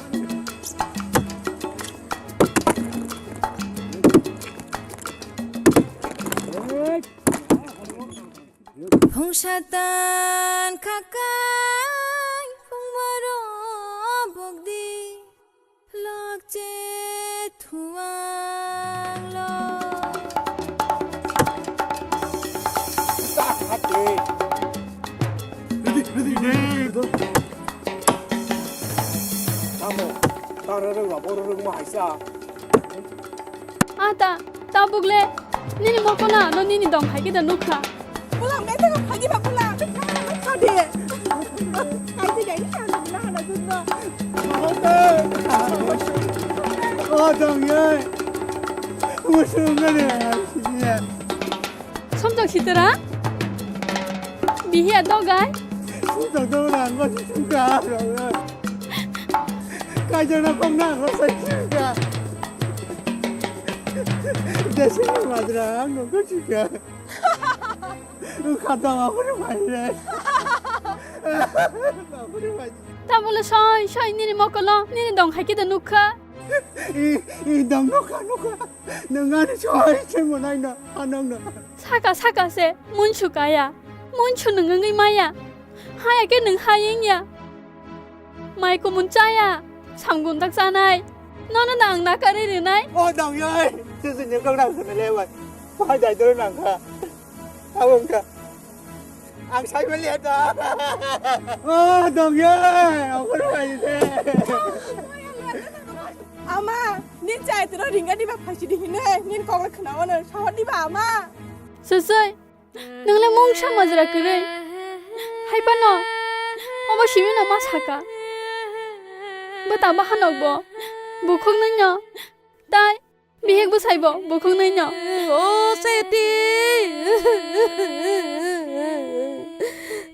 Phung satan khakai phung baro bokdi lokche thuang lo. Tamo, tara rwng abo rwng ma haisa. Ata, tabuk le, nini mokona no nini dong hai kida nukha. Bula, me tega phagi ba bula, me tega na khade. Kai de gai ni na na na na. O dong ye. Musu ngane. Somjak sitera? Bihiya dogai? Somjak dogai ang ko sitera. Kaijana kong na ko sitera. Desi majra ang ko sitera. Khata ma puri mai re. Tabole soi soi nini mokolo nini dong hai kida nukha. I, i dong nukha nukha. Nang ani soi soi mo nai na anang na. Saka saka se munsu kaya. Munsu nung wngwi maya. Haya khe nung hayeng ya. Mai kumun chaya. Samgun tak chanai. Nono da ang nakarwi rinai. O dong yai. Sisi nyekang nang sene lewat. Pai dai dolo nang kha. Abong kha. Ang sai mali eta. O dong yai. Ang kono pai de. Ama, ni chai tro ringa diba phaisi di hine. Nin kong khna ono sahot diba ama. Sesei. Nwngle mungsa majra kwrwi. Hai phano obo simi no ma saka. Bwta bahanok bo bukhuk nwi no. Tai bihik bwsai bo bukhuk nwi no. O seti.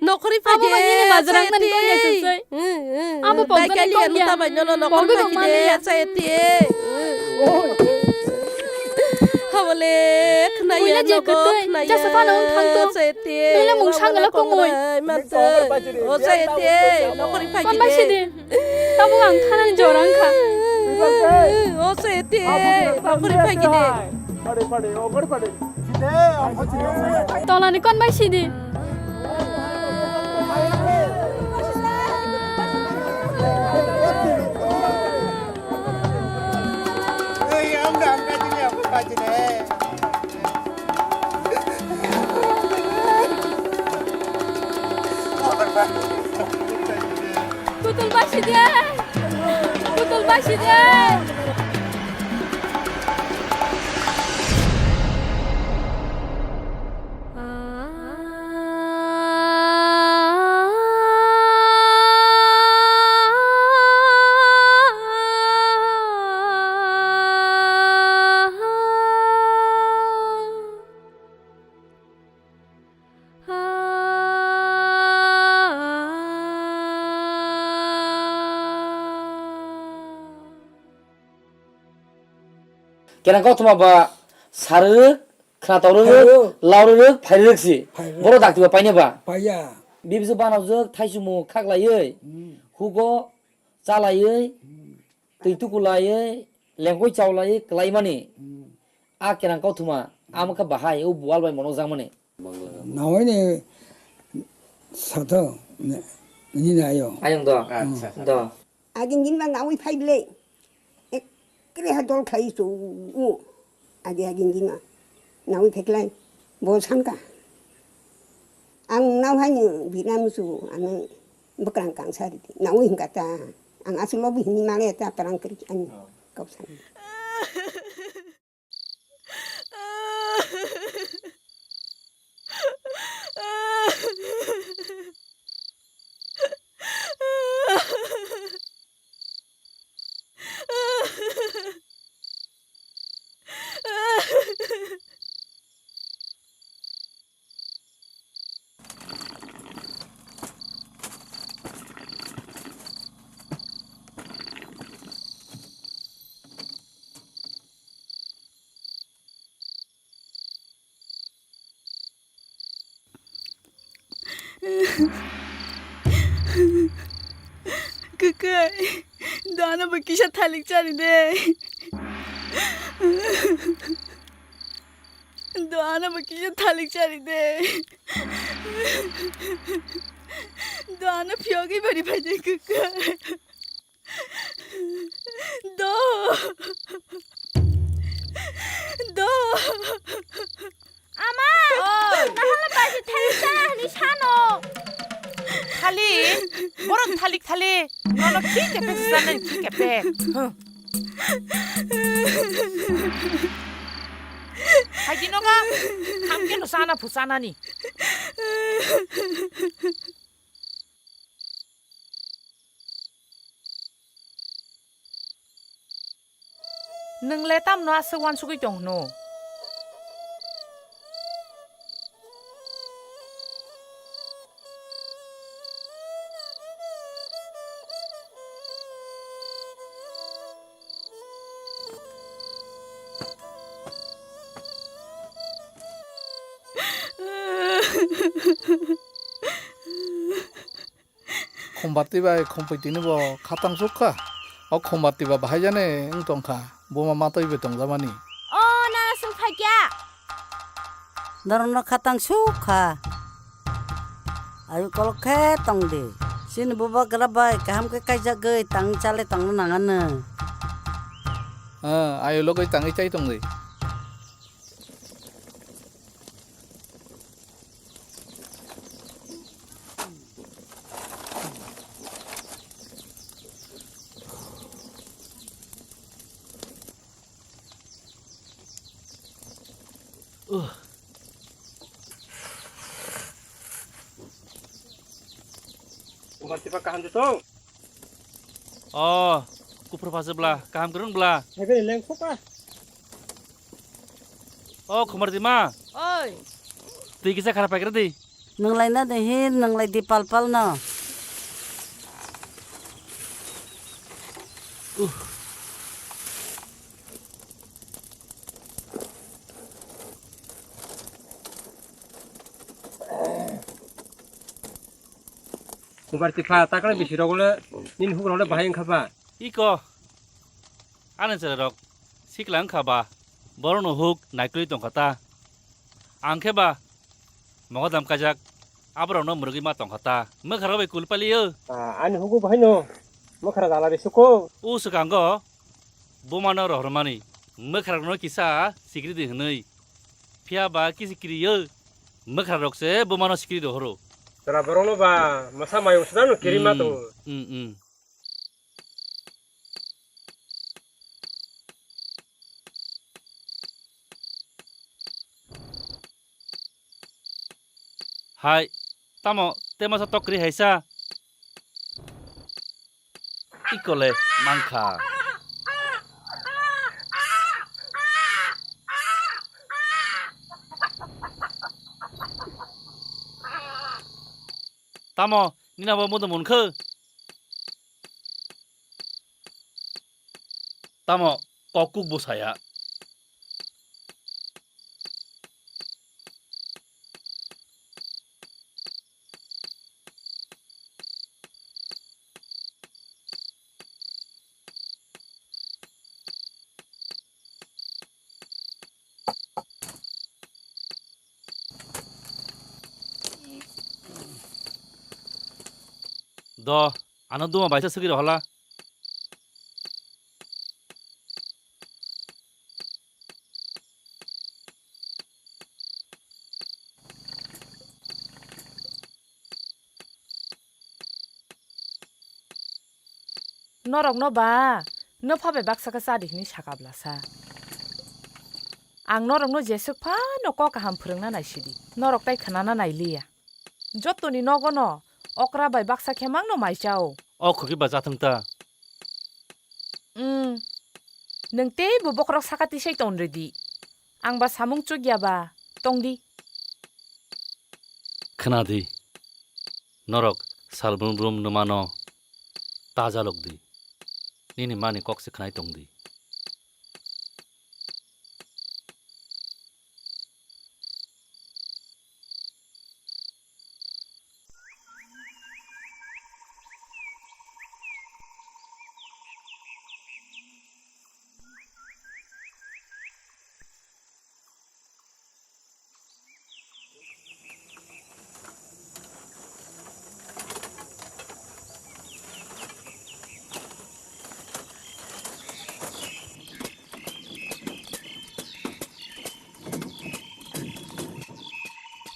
Nokhori phai. Abo bai nini majra nani kongya sesei. Abo pokjani kongya. Pokjani kongya. Habole khnayo. Buina je kwtwi jasa phano wng thang tong. Nwngle mung sangalo kumui. O sete, nokhori phai. Kon bai sidi. Tabuk ang thanani jora wngkha. O sete, nokhori phai gidi. Tolani kon bai sidi. Kutul basi de. Kutul basi de. Kenang kothoma ba sarwk, khwnatok rwk, hello, lau rwk, phai rwk si. Phai rwk. Boro dakti ba paina ba. Paiya. Bibisi banajwk thaichumung khaklaiwi, hmm, hugo chalaiwi, hmm, twi tukulaiwi, lengkoi chaulaiwi kwlaimani. Hmm. A kenang kothoma, hmm, amo khe bahai o buwal bai monokjakmani. Nawaini sato, ne, nini ayo. Ayang do. Acha. Do. Agin gin ma nawi phai ble. Ekre ha dol khai su. U. Agi agi gima. Nawi pheklai. Bo sanka. Ang nau haini bina musu ano bwkrang kangsa ridi. Nawi hingka ta. Ang aswk lobu hini male ta parang krik ani. Oh. Kau sani. Kwkai, dano bo kisa thalik chari de. Dano bo kisa thalik chari de. Dano phiyogwi bari bai de, kwkai. Do. Do. Ama! Oi! Nahala baji thalik chana hwnwi sano. Thalik? Borok thalik thalik. Nono khi kepek sujana, khi kepek. Huh. Hai di noga, thamke no sana phu sanani. Nwng le tamno aswk uansugwi tong hwno? Khumbarti bai khumpui tini bo khatang suk kha. O khumbarti ba bahai jani wng tong kha. Buma matwi bai tong jamani. O nana sung phai kya? Norokno khatang suk kha. Ayu kolok khe tong di. Chini bubagra bai kaham khe kaijagwi tangwi chale tongna nang anw. Ah, ayu logwi tangwi chai tong di. Khumbarti ba kaham de tong? O, kuphur phaswk bla, kaham kwrwng bla. Hai bai leng khoka. O, Khumbarti ma. Oi. Twi kisa khara paikra di. Nwnglai na de hin, nwnglai di pal pal no. Khumbarti pha, takle bisi rok le, nini huk rok le bahai wngkha ba? Iko, ani chwrai rok sikla wngkha ba, borok no huk naikolwi tongkha ta. Ang khe ba, mogodam kajak, aborok no mwrwgwi ma tongkha ta. Mwkha rok bai kul pali o. Ah, ani hugo bahai no, mwkha rok dala risuko. O swkango, buma no rohormani, mwkha rok no kisa sikri di hwnwi. Phiya ba kisi kiri o, mwkha rok se buma no sikri rohoro. Chwla borok no ba, masa mayung sida no kiri ma tongo. Hmm, hmm. Hai, tamo, te masa tok kwrwi hai sa? Ikole mankha. Tamo, nini abo modo munkhe? Tamo kok kuk bwsaya? Do, ano duma baisa swkwi rohorla. Norokno ba, nwpha bai baksa khe cha di hwnwi saka bwlasa. Ang norokno jeswk phano kok kaham phwrwngna naisidi, norok tai khwnana nailiya. Jotoni nogono okra bai baksa khe mangno mai chao. O khoki ba jathwng ta. Umm, nwng teibo bokhorok saka tisai ton rwdi. Ang ba samung chukya ba tongdi. Khna di, norok sal brum brum nwmano ta jalok di. Nini mani kok se khnai tong di.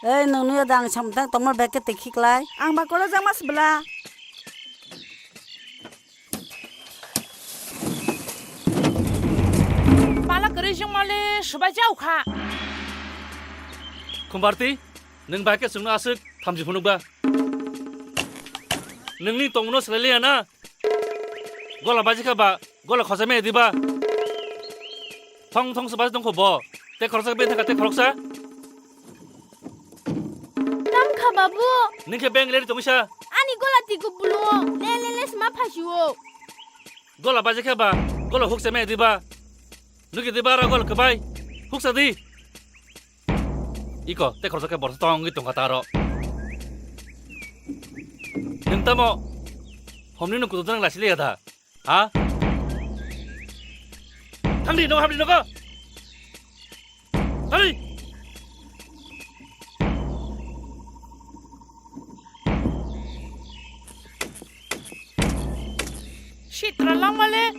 Ei, nungni o dang samtang tongma bag ke tikhi klai. Ang ba kolo jang mas bela. Pala kwrwi jwngma le swbai ja ukha. Khumbarti, nwng bai khe chwngno aswk thamchi phunukba? Nwngni tongmano swlai liya na? Gola baji kha ba, gola khosai maya diba? Thong thong se baji tongkho bo. Te khoroksa beng thangkha, te khoroksa. Tam kha babu. Ningkhe beng leri tongisa. Ani gola tiko bulu. Le le le sma phasio. Gola baji kha ba, gola hukse me diba. Nuki diba ra gol kbai. Huksa di. Iko, te khoroksa khe borsa tongwi tongkha taro. Nung tamo. Homni nung kudu dang lasili ada. Ha? Thangdi, nogo hamdi, nogo. Thangdi. Sitra langmale.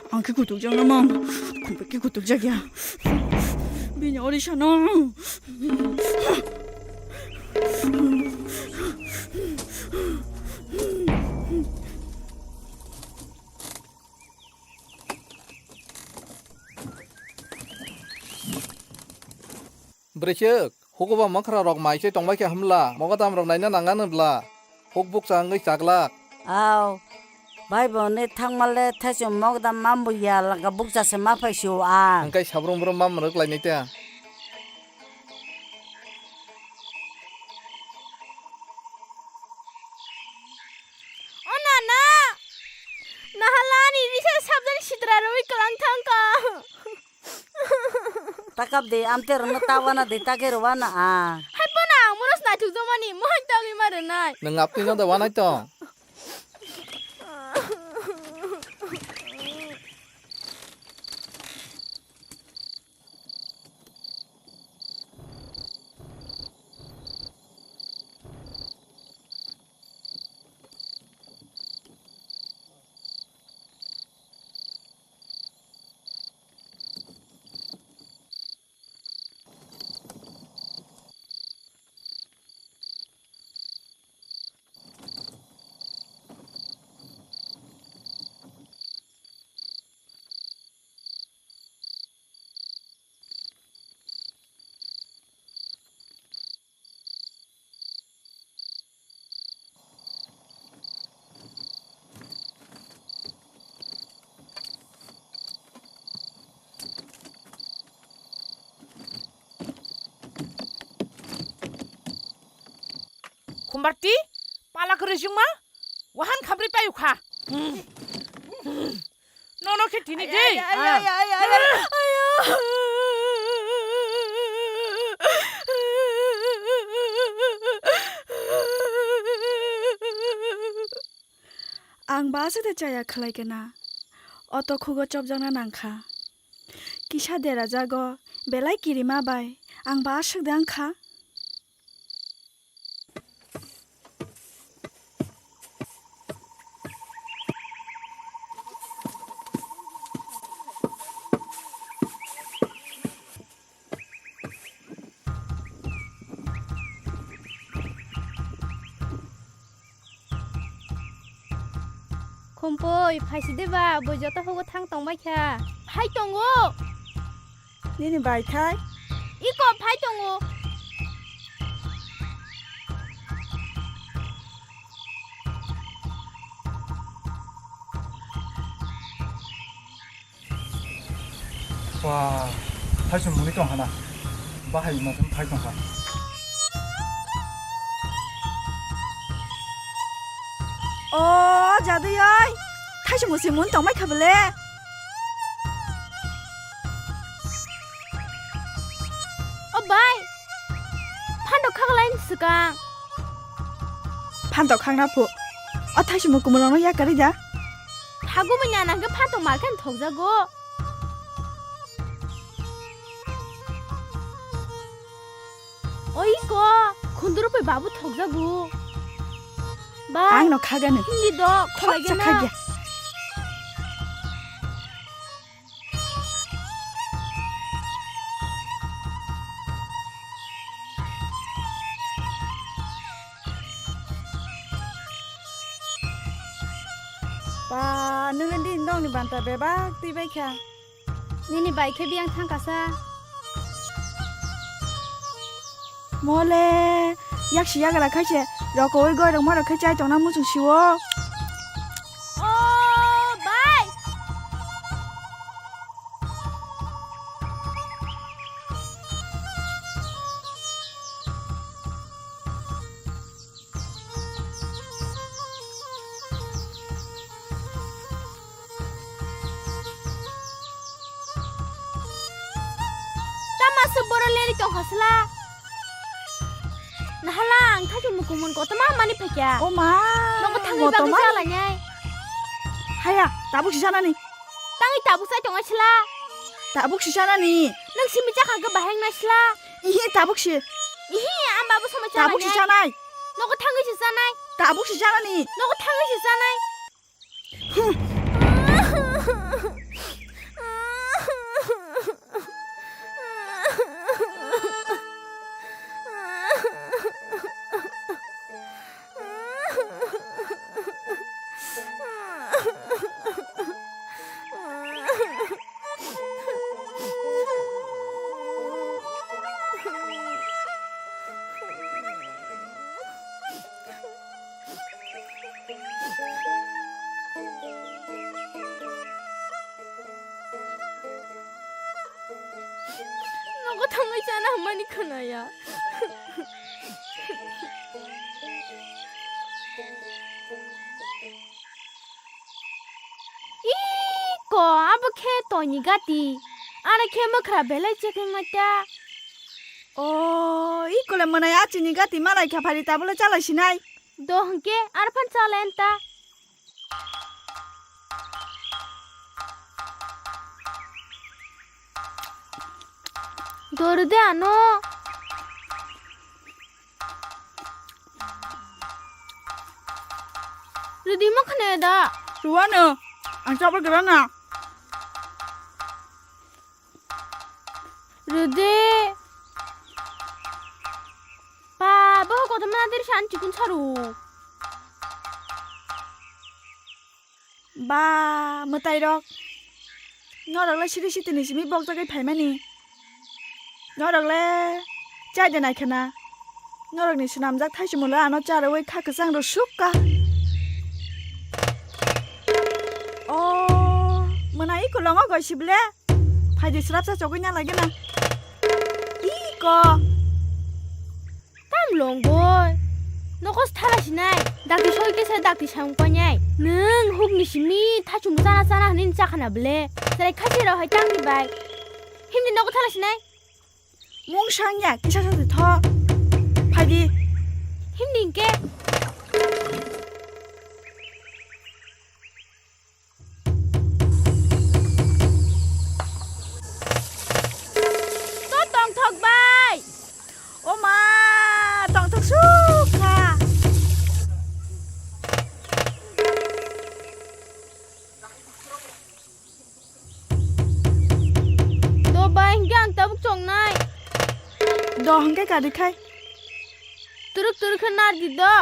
Ang khe kutuk jak namang. Khumbai khe kutuk jak ya. Bini ori sano. Bwrwichwk, hukuba mwkhra rok mai se tongbai khe hamla, mogodam rok naina nang anw bla, huk bukcha wngwi chaglak. Au, bai bo hwnwi thangma le thaichung mogodam mambo ya laka bukcha se ma phai sio ang. Hwnkhe sabrum brum mam rwk lainai ta. O nana, nahala ani risa sabjani sitra rwi kwlang thangkha. Takap de, amte rwno ta wana de, ta khe rw wana a. Hai phano ang monos naithok jomani, mohai togwi ma rwnai. Nwng apni no da wanai tong. Khumbarti, pala kwrwi jwngma, wahan khamri payu kha. Nono khe tini de. Ay, ay, ay, ay, ay, ay, ay. Ang ba aswk de chaya khlai kena. Oto khugo chopjakna nangkha. Kisa dera jago belai kirima bai ang ba aswk de wngkha. Pompoi, phaisi de ba, bo joto hugo thang tong bai kha. Phai tongo. Nini bai thai? Iko phai tongo. Ba, thaisung muni tong hana. Bahai ma phai tong kha. O jadui oi, thaisung musi mun tong mai kha bele. O bai, phando khaklai swkang. Phando khakna phu. O thaisung mukumulong no yakarwi da. Thagumui nana hwnkhe phantok mar khe thokjago. Oi ko, khunduru pai babu thokjago. Ba, ang no khagani. Hindi do, khakcha khagena. Khagya. Ba, nungni di nongni banta bebak twi bai kha. Nini bai khe biyang thang kasa. Mole, yaksi yagra khai se, rokoi goi rok ma rok khai chai tongna muchung siwo. O bai. Tama se boro leri tong khasla. Nahala ang thajung mukumun kotoma mani phekya. O ma, nogo thangwi bagwi motomani. Jalainai. Haya, tabuk si janani. Tangwi tabuk sai tong sla. Tabuk si janani. Nang simi chakha ga baheng na sla. Ihi tabuk si. Ihi, ang babu sama chalainai. Tabuk si janai. Nogo thangwi si janai. Tabuk si janani. Nogo thangwi si janai. Nogo thangwi chana hwnmani khwnaya. Iko, abo khe toini gati. Ano khe mwkhra belai chekengma ta. O, iko le mwnai achini gati malai kha phari tabole chalai sinai. Do hwnkhe arphan chalai anta. Dor de ano. Rwdi ma khne da. Ruwano. Ang chapel gra na. Rwdi. Pa, bo kotorma nadir san chikun saru. Ba, mwtai rok. Norok le siri sitini simi bokjagwi phaimani. Norok le chai de nai khna. Norokni swnamjak thaichumung le ano charwi kha kwchang rw suk ka. O, mwnai kolongo goi sible. Phaidi srapsa chogwi na lagi na. Iko. Tam longoi. Nokos thala sinai. Dakti soi kesa dakti samung painai. Nwng hukni simi thachung chana chana hwnwi chakhana ble. Chwrai khasi rok hai tangni bai. Himdi nogo thala sinai. Mung sangya kisa sa tho. Phaidi. Himdi hingke. To tongthok bai. O ma, tongthok sukha. Do bai, hingke ang tabuk chongnai. Do hingke kari khai. Turuk turuk khe nardi do.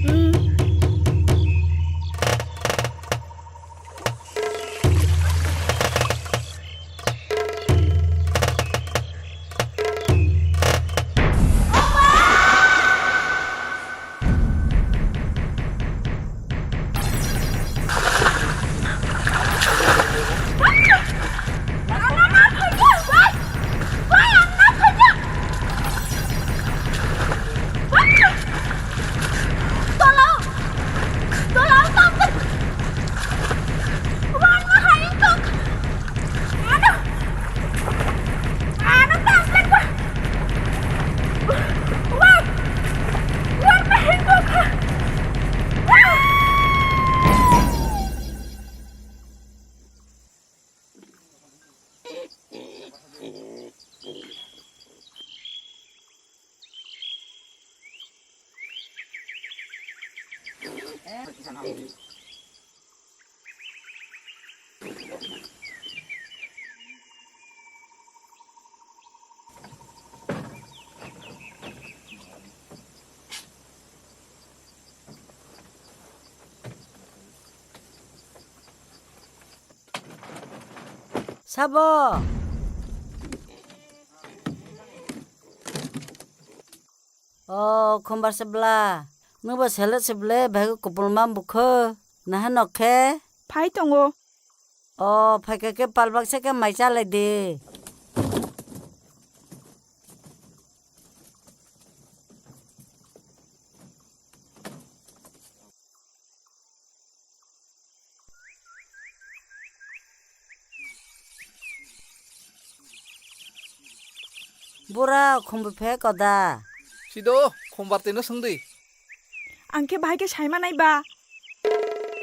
Hmm. Sabo. O, khumbar se bla. Nwng bo selek se ble, bhai kupulma bukho. Naha nok khe? Phai tongo. O, phaikha khe palbak se khe mai chalai di. Bura khumbu phe koda. Sido, khumbar tino swngdi. Ang khe bahai khe saima nai ba.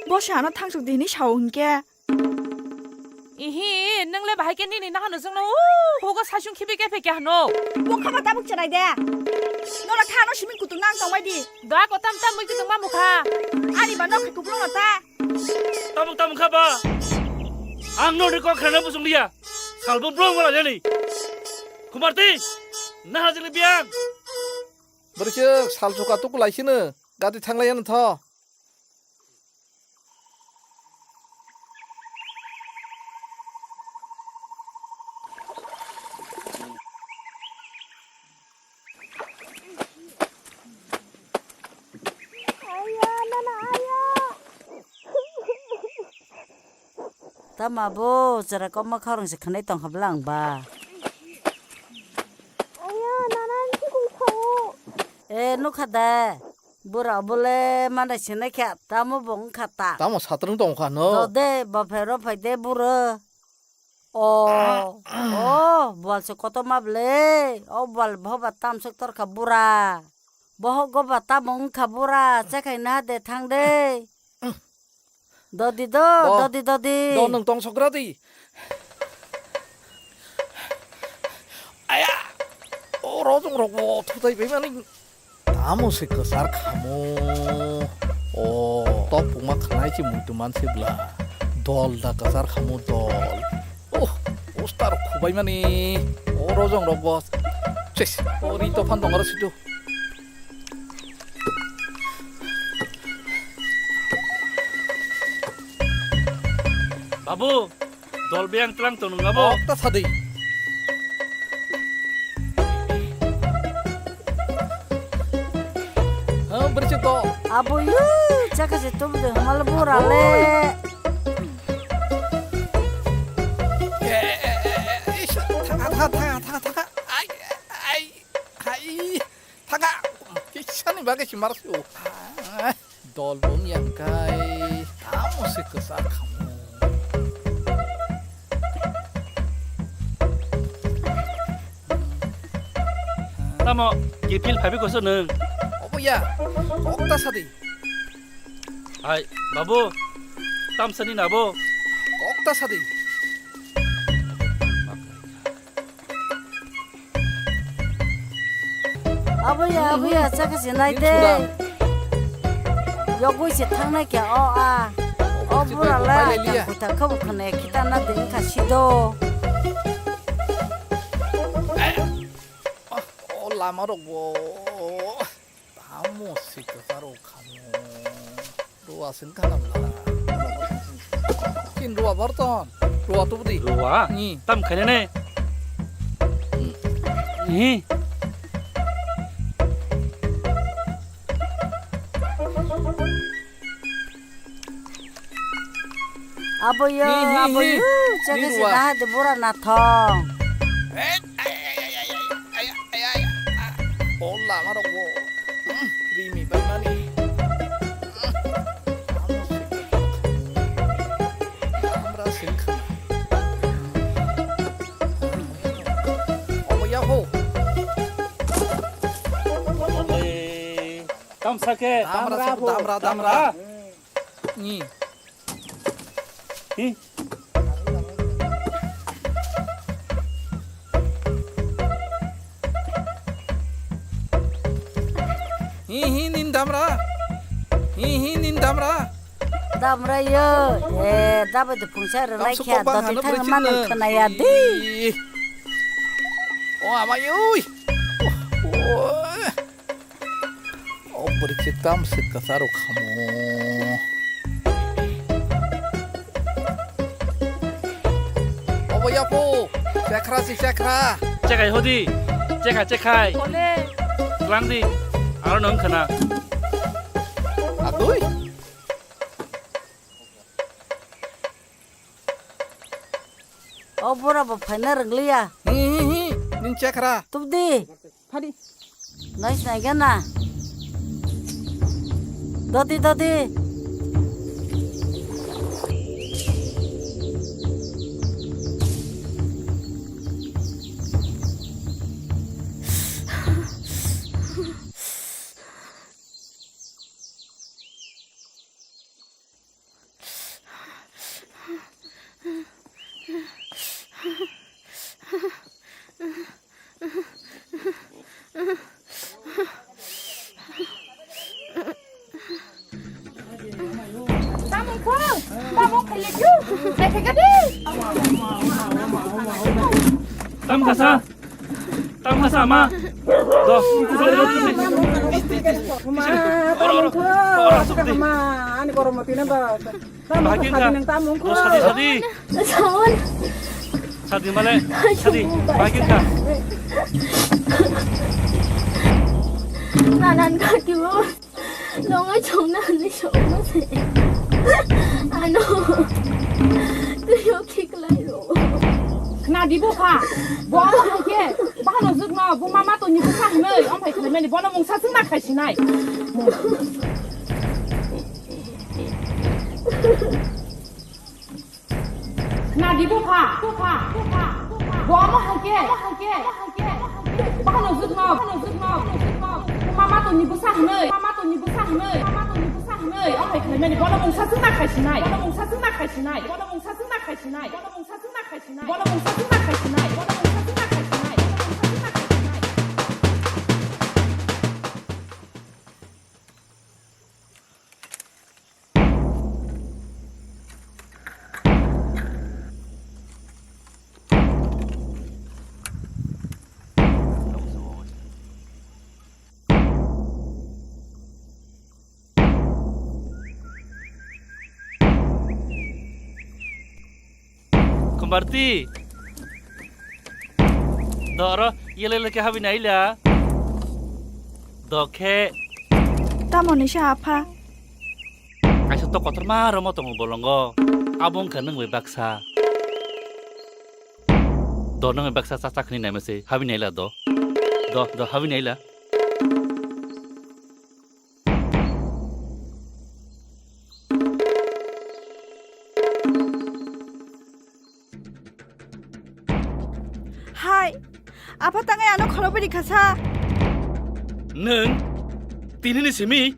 Bo se ano thangsok di hinwi sao hinkhe. Ihi, nwng le bahai khe nini nahano jwngno, uh, hugo saichung khibi khe phekya hano. Bo khama tabuk cherai de. Nora kha ano simi kutung nang tongbai di. Doa ko tam tam mui kutung ma mukha. Ani ba nok kutung no ta. Tabuk tam kha ba. Ang no ri kok khana busung liya. Salbo bro wala jani. Kumarti, naha jili biang. Bwrwi se sal suka tuku lai sino. Gati thanglai ano tho. Tama bo chwra kokma khorang se khwnai tongkha bwla ang ba. Aya, nana ni sikung sao. E, nukha da. Bura bole mana sinai kha, tamo bo wngkha ta. Tamo satrung tongkha no? Do de, bo phai ro phai de bura. O, o, bwal se kotorma bwle. O bwal bohoba tamsok torkha bura. Bohok goba tamo wngkha bura, chekhai naha de thang de. Dodi do, bo, dodi, dodi. Do nwng tong sokra di. Aya! O rojong rok bo thutai bai mani. Tamo se kwchar khamo. O, topungma khnai se muitu man se bla. Dol da kwchar khamo dol. Oh, poster khubai mani. O rojong rok bo. Chis, o ri to phan dong aro situ. Babu, dol biyang tlang tong nung abo? Okta sadi. Ha, bersi to. Abo yu, chaka se tum de mal bura le. Eh, eh, eh, eh, ish, thaka, thaka, thaka, thaka, thaka. Ai, ai, ai. Thaka! Kisani bagwi si mar sio. Dol bung yang kai. Tamo se kwchar khamo. Tamo, gipil phaibi koso nung? Obo ya. Okta sadi. Hai, babu. Tamsani nabo. Okta sadi. Abuya, abuya, chakha se nai de. Yogwi se thangnai khe o a. O bura lai tang kuita khabu khane kita na de wngkha sido. O lama rok bo. Tamo se kwcharo khamo. Ruwa sin khanam la. Kin ruwa borton. Ruwa tubudi. Ruwa? Ni. Tam khainane. Ni. Abo yo, hi, hi, abo hi. Yo, chakha se naha de bura nathong. Ni ruwa. Eh, ay, ay, ay. O lama rok bo. Hmm, rimi bai mani. Hmm. Amra sing khana. Obo ya ho. Tamsa khe. Damra, damra, damra. Ni. Hi. Hi, hi, nin damra. Hi hi nin damra. Damra yo. Eh, dabai de phungsa rwlai khe doti thang ma nang khna ya di. O ama yoi. O bwrwi khe tam se kwcharo khamo. Obo yapo, chekra si chekra. Chekai hodi, cheka chekai. Ole. Langdi, aro nang khna. Atoi. O bura bo phaina rwgliya. Hi hi hi, nin chekra. Tubdi. Phadi. Nai sinai gana. Dodi dodi. Tamung ko, tamung khalikyo, naikhe gadi. Tam kasa. Tamo sama. Do. Oro, oro. Oro, sukti. Ani goromo tine ba. Bagir ka. Do sadi, sadi. Saun. Sadi male. Sadi. Bagir ka. Nanan ka kibo. Nongai chongna hinwi songma se. Ano. Tuyo khiklai ro. Khna di bupha. Bo amo hai khe. Bahano jwkno bo mama to ni bupha hinwi. Om hai khlaimani bono mungsa swngna khai sinai. Khna di bupha, bupha, bupha, bupha. Bo omo hai khe, omo hai khe, omo hai khe, omo hai khe. Bahano jwkno, bahano jwkno, bahano jwkno. Mama to ni bwsa hinwi, mama to ni bwsa hinwi, mama to ni bwsa hinwi. Omo hai khlaimani bono mungsa swngna khai sinai, bono mungsa swngna khai sinai, bono mungsa swngna khai sinai, bono mungsa swngna khai sinai, bono mungsa swngna khai sinai, bono mungsa swngna khai sinai, bono mungsa swngna khai sinai. Khumbarti. Do oro yele yele khe habini aila. Do khe. Tamo ni sa apha? Kaisa to kotorma romo tongo bolongo. Abo wngkha nwng bai baksa. Do nwng bai baksa cha cha khni naima se habini aila do. Do, do habini aila. Hai, apha tangai ano khorokbwi rikha sa. Nwng tinini simi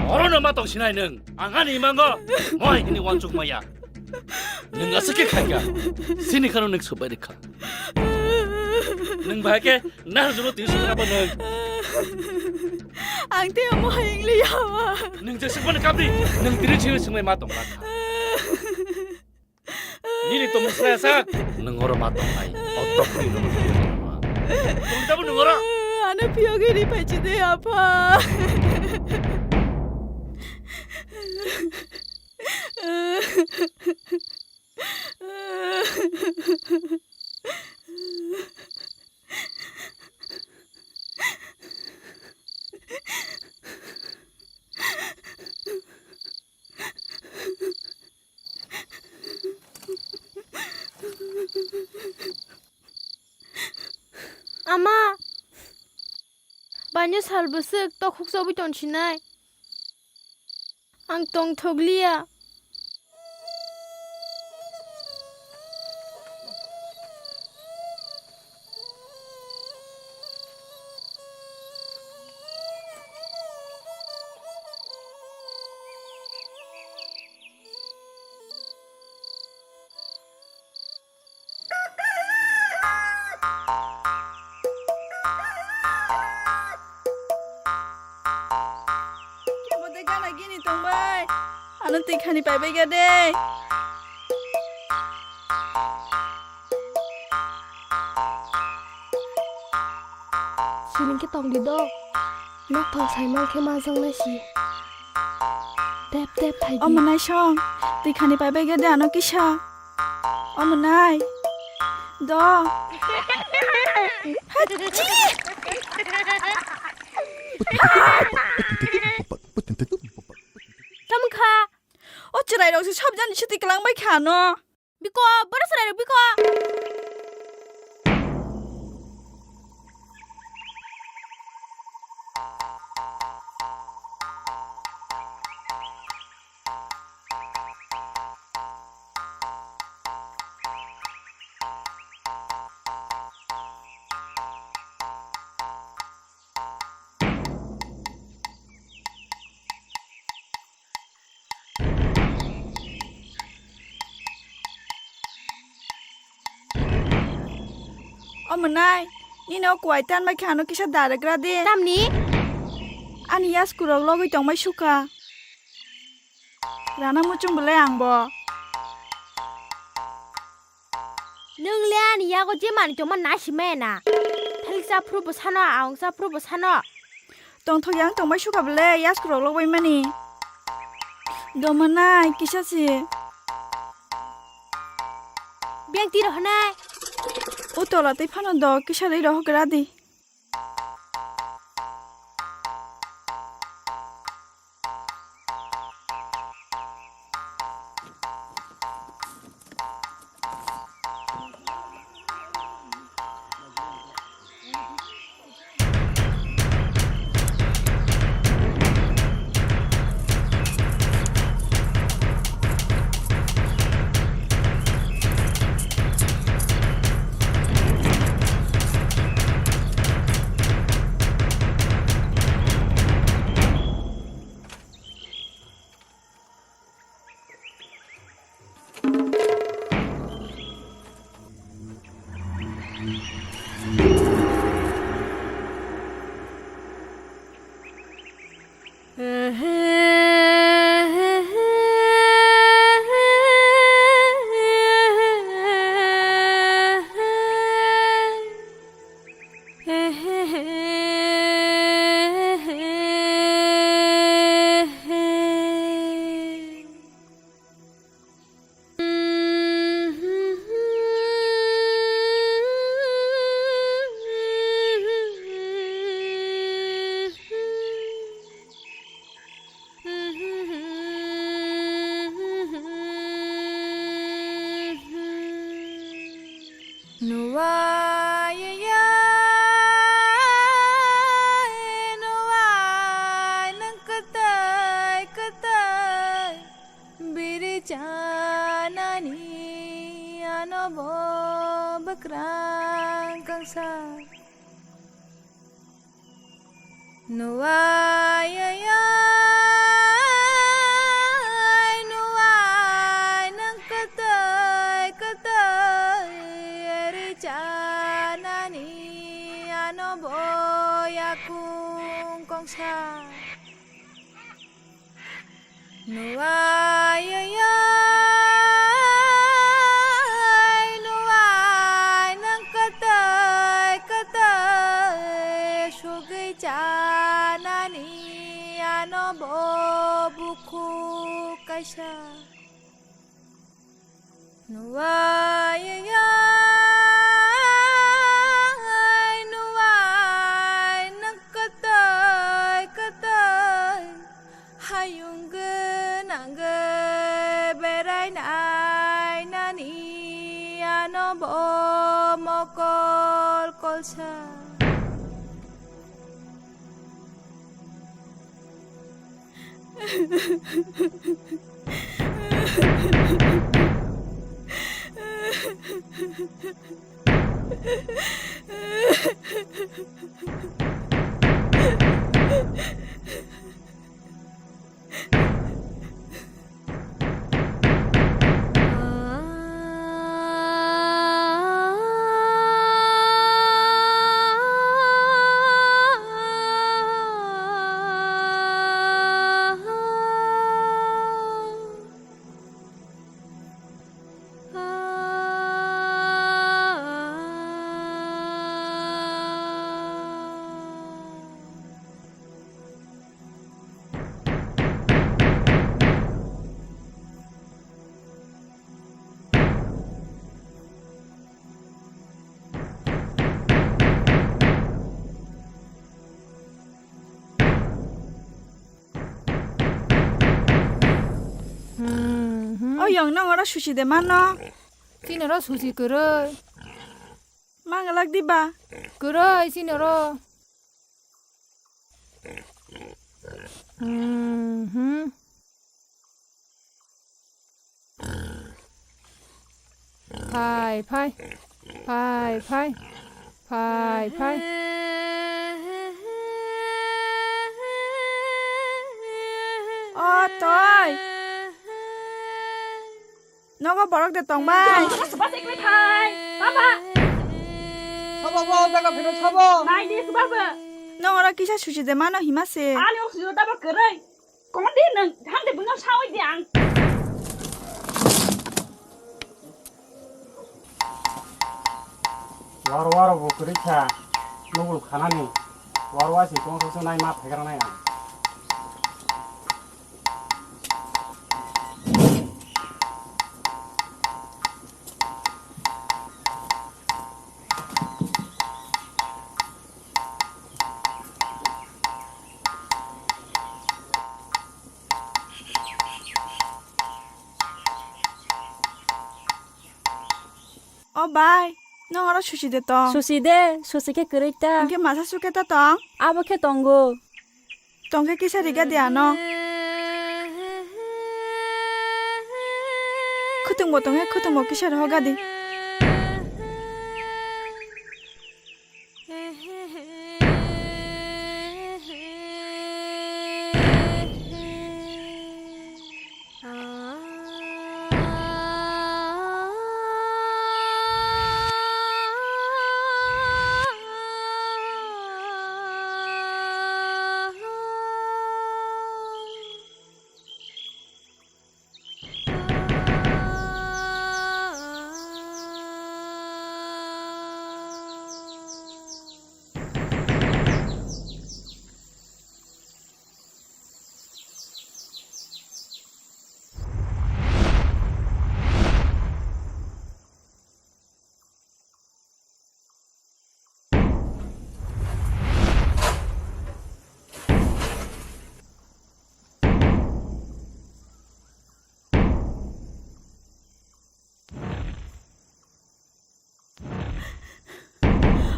orono ma tong sinai nwng. Ang ani imango moi hini wansuk maya. Nwng aswk khe khaika. Sini khano nwng subai rikha. Nwng bahai khe nahar juno tini sukha ba nwng. Ang tei omo hai wng liya wa. Nwng je sukmani kapri, nwng tini sini sungmai ma tong lakha. Nini tongmung saya sa, nwng oro ma tongnai. Otok ni nwng oro. Tong tabo nwng oro. Ano piyok ini paichi de apa. Ama, baino sal bwswk tokhuk chobwi tongsinai. Ang tongthokliya. Ana gini tongbai. Ano twi khani paibai ga de. Sining khe tong di do. Nok thong saimang khe majang nai si. Tep tep khai di. Omo nai song. Twi khani paibai ga de ano kisa. Omo nai. Do. Hachi! Tamo kha? O chwrairok se sob jani siti kwlangbai kha no. Biko, boro chwrairok biko. O mwnai, nini o kuwai tanbai khe ano kisa daragra de. Tamni? Ani yaskurok logwi tongbai sukha. Rana muchung belai ang bo. Nwng le ani yago je manwi tongma nai si maya na. Thalik cha phuru bo sano, aung cha phuru bo sano. Tongthok yang tongbai sukha bele, yaskurok logbai mani. Domanai kisa si. Beng tiro hwnai. O tola tei phano do kisa rei rohok gra di. Nuwai ya, nuwai nwng kwtwi kwtwi biri chanani ano bo bwkrang kangsa. Nuwai ya, nuwai nwng kwtwi kwtwi ri chanani ano bo yakung kongsa. Nuwai ya, nuwai nwng kwtwi kwtwi sugwi chanani ano bo bukhuk kaisa. Nuwai ya, nuwai nwng kwtwi kwtwi hayung gwnang berai nai nani ano bo mokol kolsa. Piyong nang oro susi de mano. Chini oro susi kwrwi. Mangalak diba? Kwrwi chini oro. Mhm. Phai, phai. Phai, phai. Phai, phai. O, toi. Nogo borok de tong bai. Bas, bas, ekle thai. Baba. Sabo, bo, jaga phiro sabo. Nai di, baba. Nong oro kisa susi de mano hima se. Ani oxygen tabo kwrwi. Kondi nwng thangdi buino sawi di ang. War war bo kwrwi kha nugul khanani. War war si tong so nai ma phaikra nai ang. O bai, nong oro susi de tong. Susi de, susi khe kwrwi ta. Hwnkhe masa sukhe ta tong? Abo khe tongo. Tongkhe kisa riga di ano. Khutungbo tongkhe khutungbo kisa rohoga di.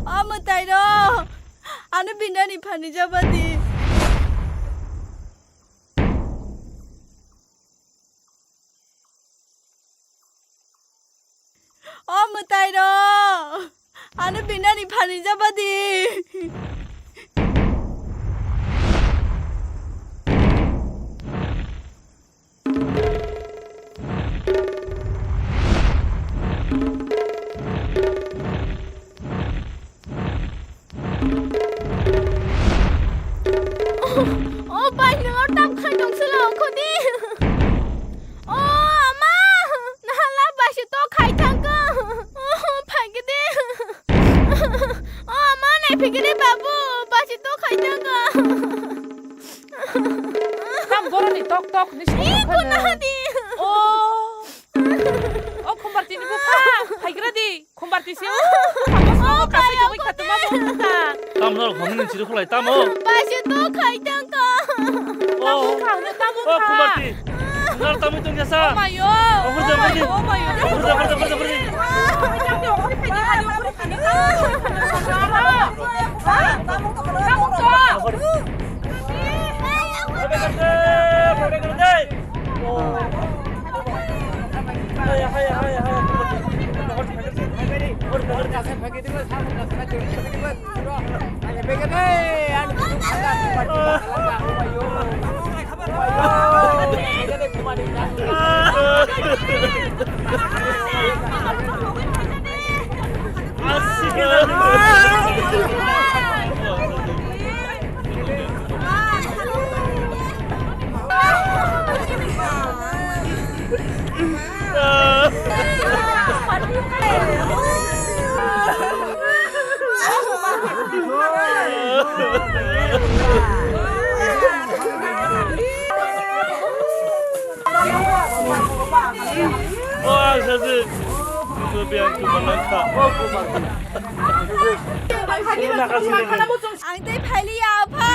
O mwtai rok, ano binani phani jabadi. O mwtai rok, ano binani phani jabadi. O, o bai, nwng tam khai tong sila ongkho di. O ama, nahala bai se to khai thang kha. O, phaikhe di. O ama, nai phikhe di babu, bai se to khai thang kha. Tam boroni tok tok ni song. Ih, khana di. O. O Khumbarti ni bupha, phaigra di. Khumbarti se o. Khamo se o, kaisa bai, jomoi khatuma bo kha. Tam norok hamni nung chiri khulai, tamo. Bai se to khai thang kha. O. Tamo kha, no tamo kha. O Khumbarti. Nar tamo tong jasa. O mayo. O khurja, khurja. O mayo. O khurja, khurja, khurja, khurja. O, ang sajik. Ito biyang kumalang ka. Ang tei phailiya, apha.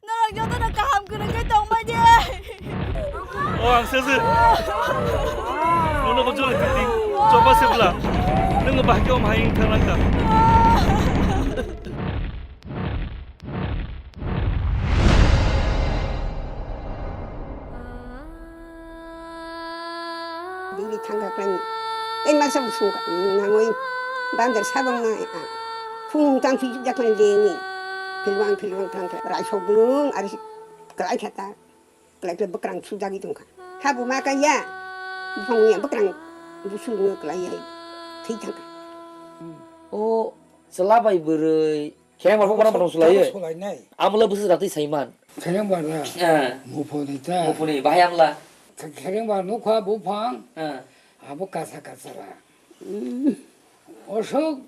Norok jotono kaham kwrwngwi tongmani. O ang se se. Nono ko jole titi. Choba se bla. Nang bahki om hai thang langka. Bini thangka klan. Tei masa busung nangoi bandar sabang na. Phung tang phi jaklan leni. Philwang philwang thangka. Raisok blung ari. Kalai khata. Kalai khe bwkrang sujagwi tongkha. Habu ma kaiya. Buphang ya bwkrang busu nw kalai ya. Thwi thangkha. O chwla bai bwrwi. Khereng bar phung bono bono sulai. Sulainai. Amla busu ratwi saiman. Khereng bar na. Eh. Muphuni ta. Muphuni bahai amla. Khereng bar nukha buphang. Eh. Abo kasa kasa ra. Osok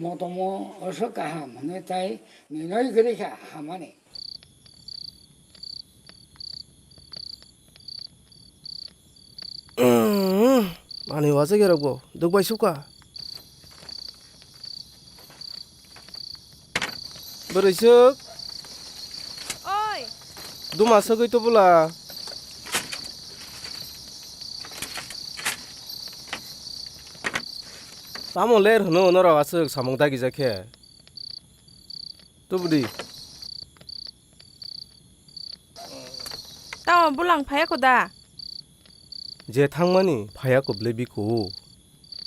motomo, osok kaham hwnwi tai ninoi kwrwi kha hamani. Ani wajagerokbo dukbai sukha. Bwrwisuk. Oi. Duma sagwi tubula. Tamo ler hwno norok aswk samung dagijak khe? Tubudi. Tamo bulang phaiya ko da? Je thangmani phaiya ko bwle biko.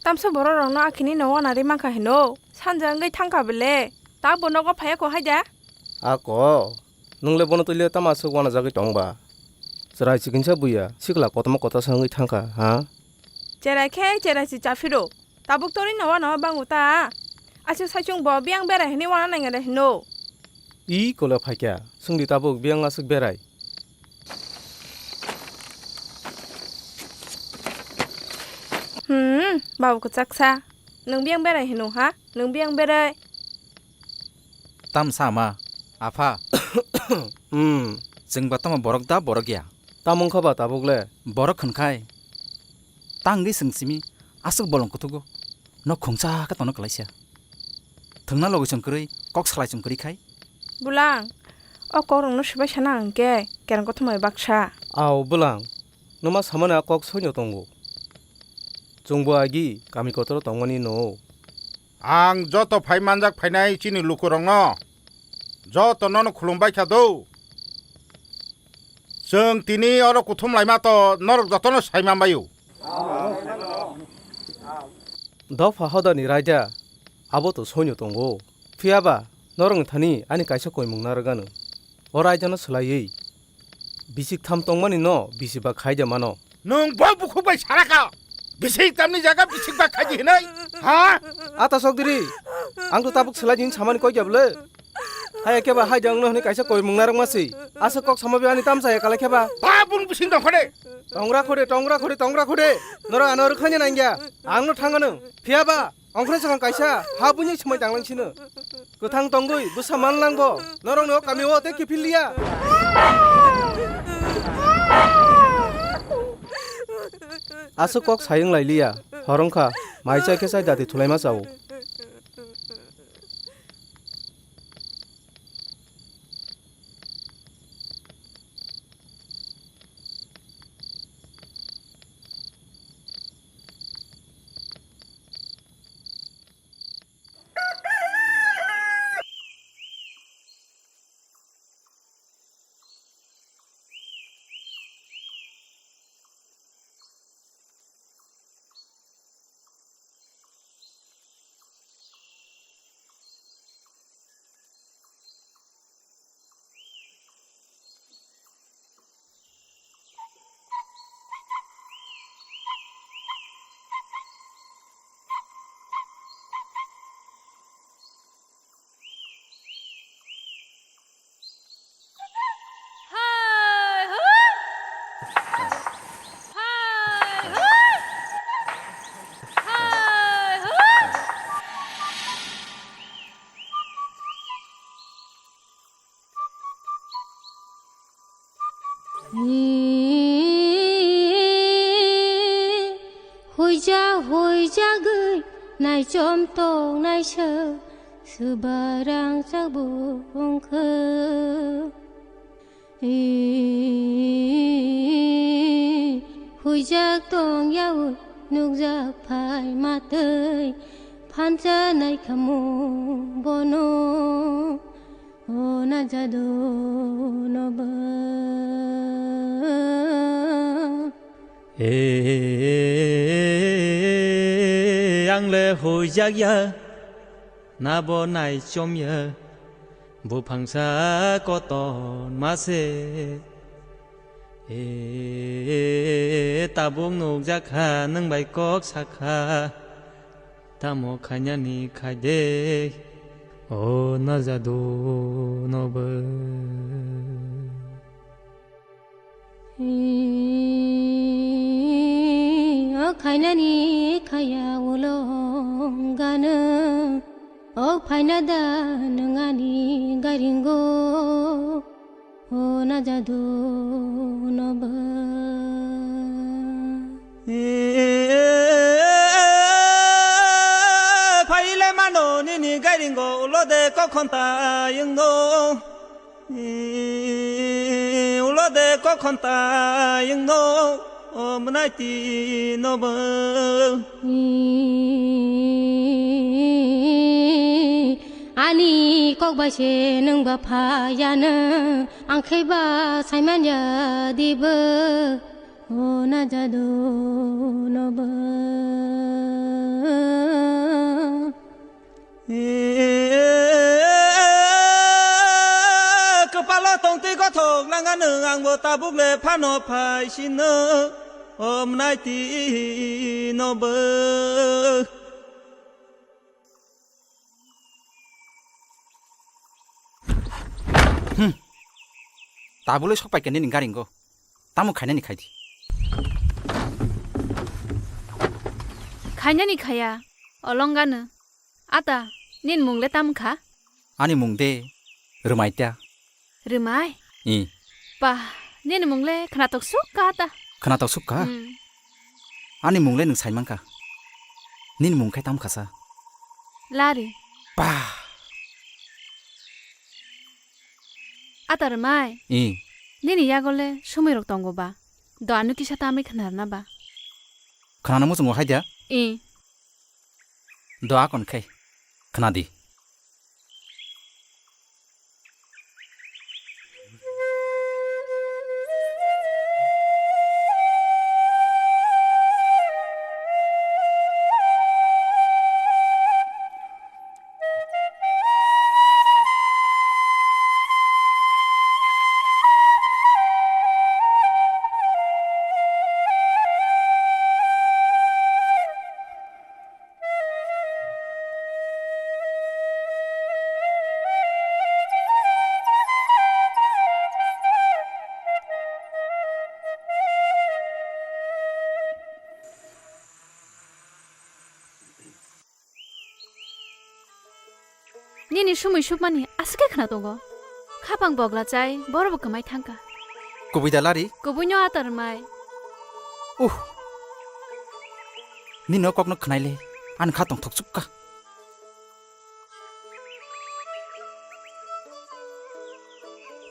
Tamsa borok rokno akhini no wana ri mankha hino. Sanja wngwi thangkha bwle. Ta bo nogo phaiya ko hai da? Ako, nwngle bono twile tama aswk wana jagwi tongba? Chwrai chikinsa buya, sikla kotorma kotorsa wngwi thangkha, ha? Cherai khe cherai si chaphiro. Tabuk torwi no wana bango ta. Aswk saichung bo biyang berai hini wana nangya hino. I kole phaikya, swngdi tabuk biyang aswk berai. Hmm, babu kwchaksa. Nwng biyang berai hino ha? Nwng biyang berai. Tam sama, apha. Hmm. Chwng ba tamo borok da borok ya? Tamo wngkha ba tabuk le? Borok hwnkhai. Tangwi swng simi, aswk bolong kuthugo. Nok khungsa khe tono kwlaisa. Thwngna logwi chwng kwrwi, kok salai chwng kwrwi khai. Bulang, o kokrokno swbai sana hwnkhe, kereng kothomai baksa. Ao bulang, nwma samani a kok soino tongo. Chwngbo agi kami kotoro tongmani no. Ang joto phai manjak phainai chini lukurokno, joto nono khulumbai kha do. Chwng tini oro kuthum laima to norok jotono sai manbaio. Dopha hodani raida, abo to soino tongo. Phiya ba, norokni thani ani kaisa koimung narwk anw. O raidano swlaiwi, bisik tham tongmani no bisi ba khai de mano. Nwng bo bukhuk bai sara kha. Bisik tamni jaga bisik ba khaji hinwi. Ha? Ata sok diri. Ang to tabuk swlai din samani koi kya bwle. Hai khe ba hai de ang no hwnwi kaisa koimung narwk ma si. Asa kok sama bi ani tam saya kala khe ba. Ba bung bising tong khode. Tongra khode, tongra khode, tongra khode. Noro ano rwkhani nangya. Ang no thangano. Phiya ba. Ongkhorwi swkang kaisa ha buini swmai tanglang sino. Kwthang tongwi bwsa man langbo. Norokni o kami o tei kiphil liya. Aswk kok sayung lai liya. Hor wngkha. Mai chai khe chai dati thulaima chao. Huija huija gwi naichom tong naiswk swbarang chakbung khe. Huijak tong yaui nukjak phai matwi, phansa naikhamu bono, o najado no ba. E, ang le huijak ya, nabo naichom ya, buphangsa koton mase. E, tabuk nukjak kha, nwng bai kok sakha, tamo khainani khaide, o najado no ba. O khainani khaya ulong gana, o phaina da nwng ani garingo, o najado no ba. Phaile mano nini garingo ulode kokhonta yungno. Ulode kokhonta yungno, o mwnai twi no bo. Ani kok bai se nwng ba phayano, ang khe ba saiman ya dibo, o najado no bo. Kwpalo tongtwi gothok langano, angbo tabuk le phano phai sino, o mwnai twi no bo. Hmm. Tabuk le sok pai khe nini garingo. Tamo khainani khai di. Khainani khaya, olongano. Ata, nini mung le tamo kha? Ani mung de Rwmai ta. Rwmai? I. Pa, nini mung le khwnatok suk kha ata. Khwnatok suk kha? Hmm. Ani mung le nwng sai man kha. Nini mung khe tamo kha sa? Lari. Pa. Ata Rwmai. I. Nini yago le sumui rok tongo ba? Do ano kisa tamwi khwnarna ba? Khwnana muchungo hai da? I. Do akon khai. Khwna di. Nini sumui sukmani aswk khe khwna tongo. Khapang bogla chai, borok bo kwmai thangkha. Kubui da Lari? Kubui no ata Rwmai. Uh. Nini o kokno khwnai le, ani kha tongthok chukka.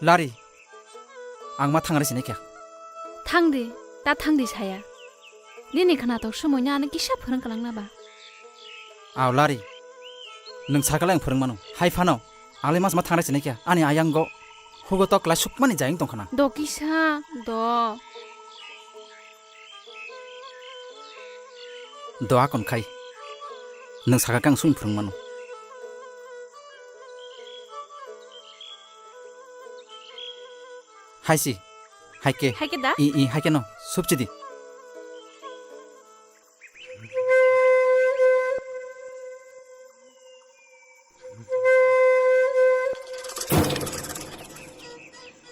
Lari, ang ma thangre sini kya? Thangdi, ta thangdi saya. Nini khwnatok sumui no ano kisa phwrwng kwlangna ba? Aw Lari, nwng sakale ang phwrwng mano. Hai phano, ang le mas ma thangre sini kya? Ani ayang go, hugo tok lai sukmani jayeng tong khana. Do kisa, do. Do akon khai. Nwng saka kang sung phwrwng mano. Hai si, hai ke. Hai ke da? I, i, hai ke no. Supchi di.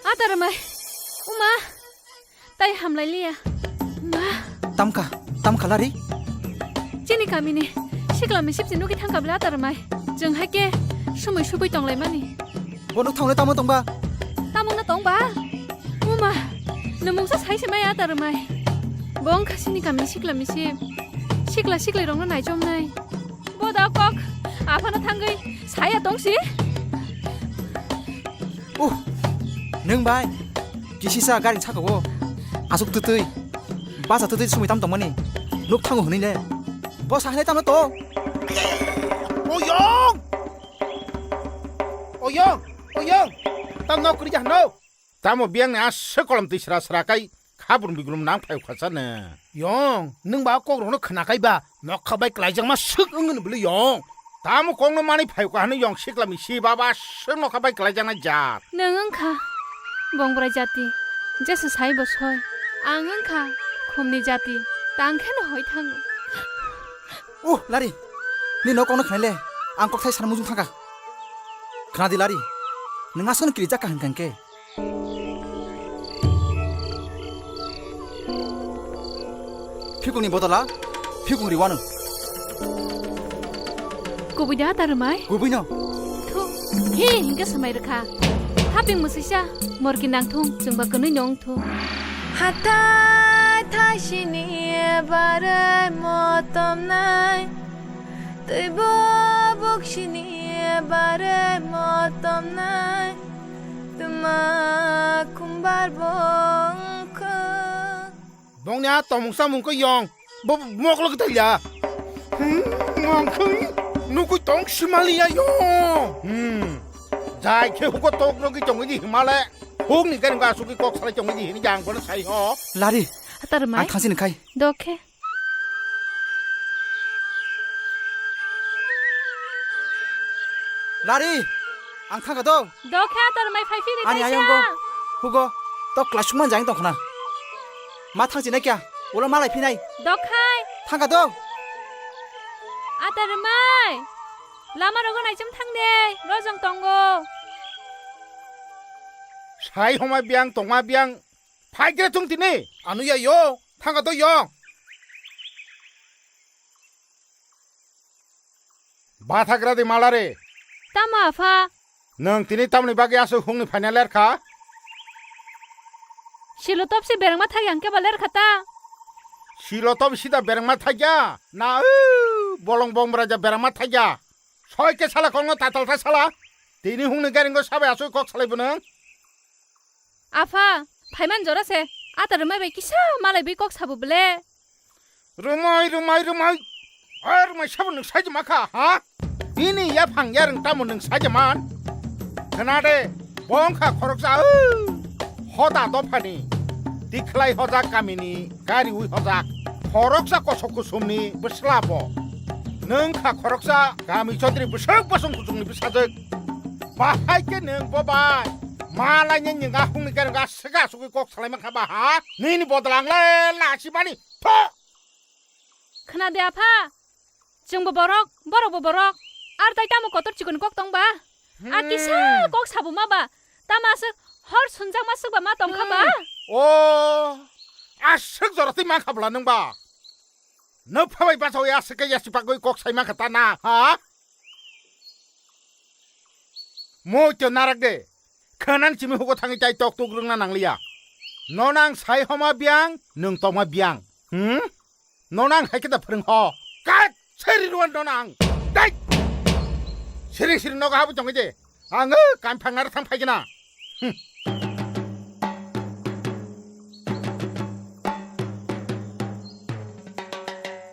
Ata Rwmai. Uma. Tai hamlai liya. Ma. Tamkha, tamkha Lari? Chini kamini sikla misip si nugwi thangkha bla ata Rwmai. Jwng hai ke sumui supui tonglaimani. Bo nuk thangle tamo tongba? Tamo na tongba? Uma, nwng mungsa sai se mai ata Rwmai. Bo wngkha chini kamini sikla misip. Sikla siklai rokno naichomnai. Bo da kok aphano thangwi saya tongsi. Uh, nwng bai kisisa gari saka o aswk twtwi Basa thwi thwi sumui tam tongmani. Nuk thango hwnwi le. Bo sa hwnwi tamo to. Oyong! Oyong! Oyong! Tam nok kwrwi jahno? Tamo biyangni aswk kolom twi sra sra kai khabrum bigrum nang phai kha sa ne. Yong, nwng ba kok rokno khna kai ba, nokha bai klaijakma swk wng hwn bwle yong. Tamo kokno mani phai kha hwnwi yong sikla misi baba aswk nokha bai klaijaknai jat. Nwng wng kha bongbrai jati, jesa sai bo soi. Ang wng kha khumni jati, tang kheno hoi thango. Uh, Lari, ni nok kokno khna le, ang kokthai sana mujung thangkha. Khna di Lari, nwng aswkno kirijak kha hwn kha hwn khe. Phikungni bodola phikung riwano. Kubui da ta rwmai? Kubuino. Thu, he hingke swmai rwkha. Haping mwswisa, morki nangthung, chwngba kwnwi nong thung. Hathai thaisini barwi motomnai, twibo buksini barwi motomnai, twma khumbar bongkha. Bongni a tongmung samung khe yong, bo moklo kwtal ya. Hmm, mong khe nukui tong simali ya yong. Hmm, jai khe huko tok nokui tongwi di himale. Hukni gani ba asugui kok salai tongwi di hini jang bono sai ho. Lari. Atar mai. Ang thangsi nangkhai. Dokhe. Lari, ang thangkha do. Dokhe atar mai phai phini. Ani kaisa. Ayang go. Hugo. To class man jang tongkhna. Ma thangsi na kya? Ulo malai phinai. Dokhai. Thangkha do. Atar mai. Lama rogo naichom thang de. Rojong tongo. Sai homa biang tongma biang. Phaigra thung tini. Anuya yo, thangkha to yo. Bathagra di malare. Tamo apha? Nwng tini tamni bagwi aswk hungni phaina lerkha? Silo topsi berengma thagya hwnkhe ba lerkha ta. Silo top sida berengma thagya? Na, u, bolong bong braja berengma thagya. Soi ke sala kokno tatal ta sala. Tini hungni garingo sabai aswk kok salai bo nwng. Apha, phaiman jora se, ata rwmai bai kisa malai bai kok sabo bwle. Rwmai, rwmai, rwmai. O rwmai sabo nwng saijama kha, ha? Bini yaphang yarwng tamo nwng saijaman? Khna de, bo wngkha khoroksa, o, hoda dophani. Tikhlai hojak kamini gari ui hojak. Khoroksa kosok kusumni bwsla bo. Nwng kha khoroksa kami chodri bwswk bosong kuchukni bwsajwk. Bahai khe nwng bo bai. Malaini nwng a hungni gari ga swk asugwi kok salai mankha ba ha? Nini bodol ang le lachimani. Tho! Khna de apha. Chwngbo borok, borokbo borok. Ar tai tamo kotor chikon kok tong ba? A kisa kok sabo ma ba? Tamo aswk hor sunjakma swk ba ma tong kha ba? Hmm. O, aswk jora twi mankha bwla nwng ba? Nwpha bai bachawi aswk khe yasi bagwi kok sai mankha ta na, ha? Moi to narak de. Khwnani simi hugo thangwi tai tok tuk rwngna nangliya. Nono ang sai homa biyang, nwng tongma biyang. Hmm? Nono ang hai khe da phwrwng ho. Kat seri rwan nono ang. Dai! Siri siri nogo habu tongwi de. Ang o kamphangnaro thang phaigena. Hmm.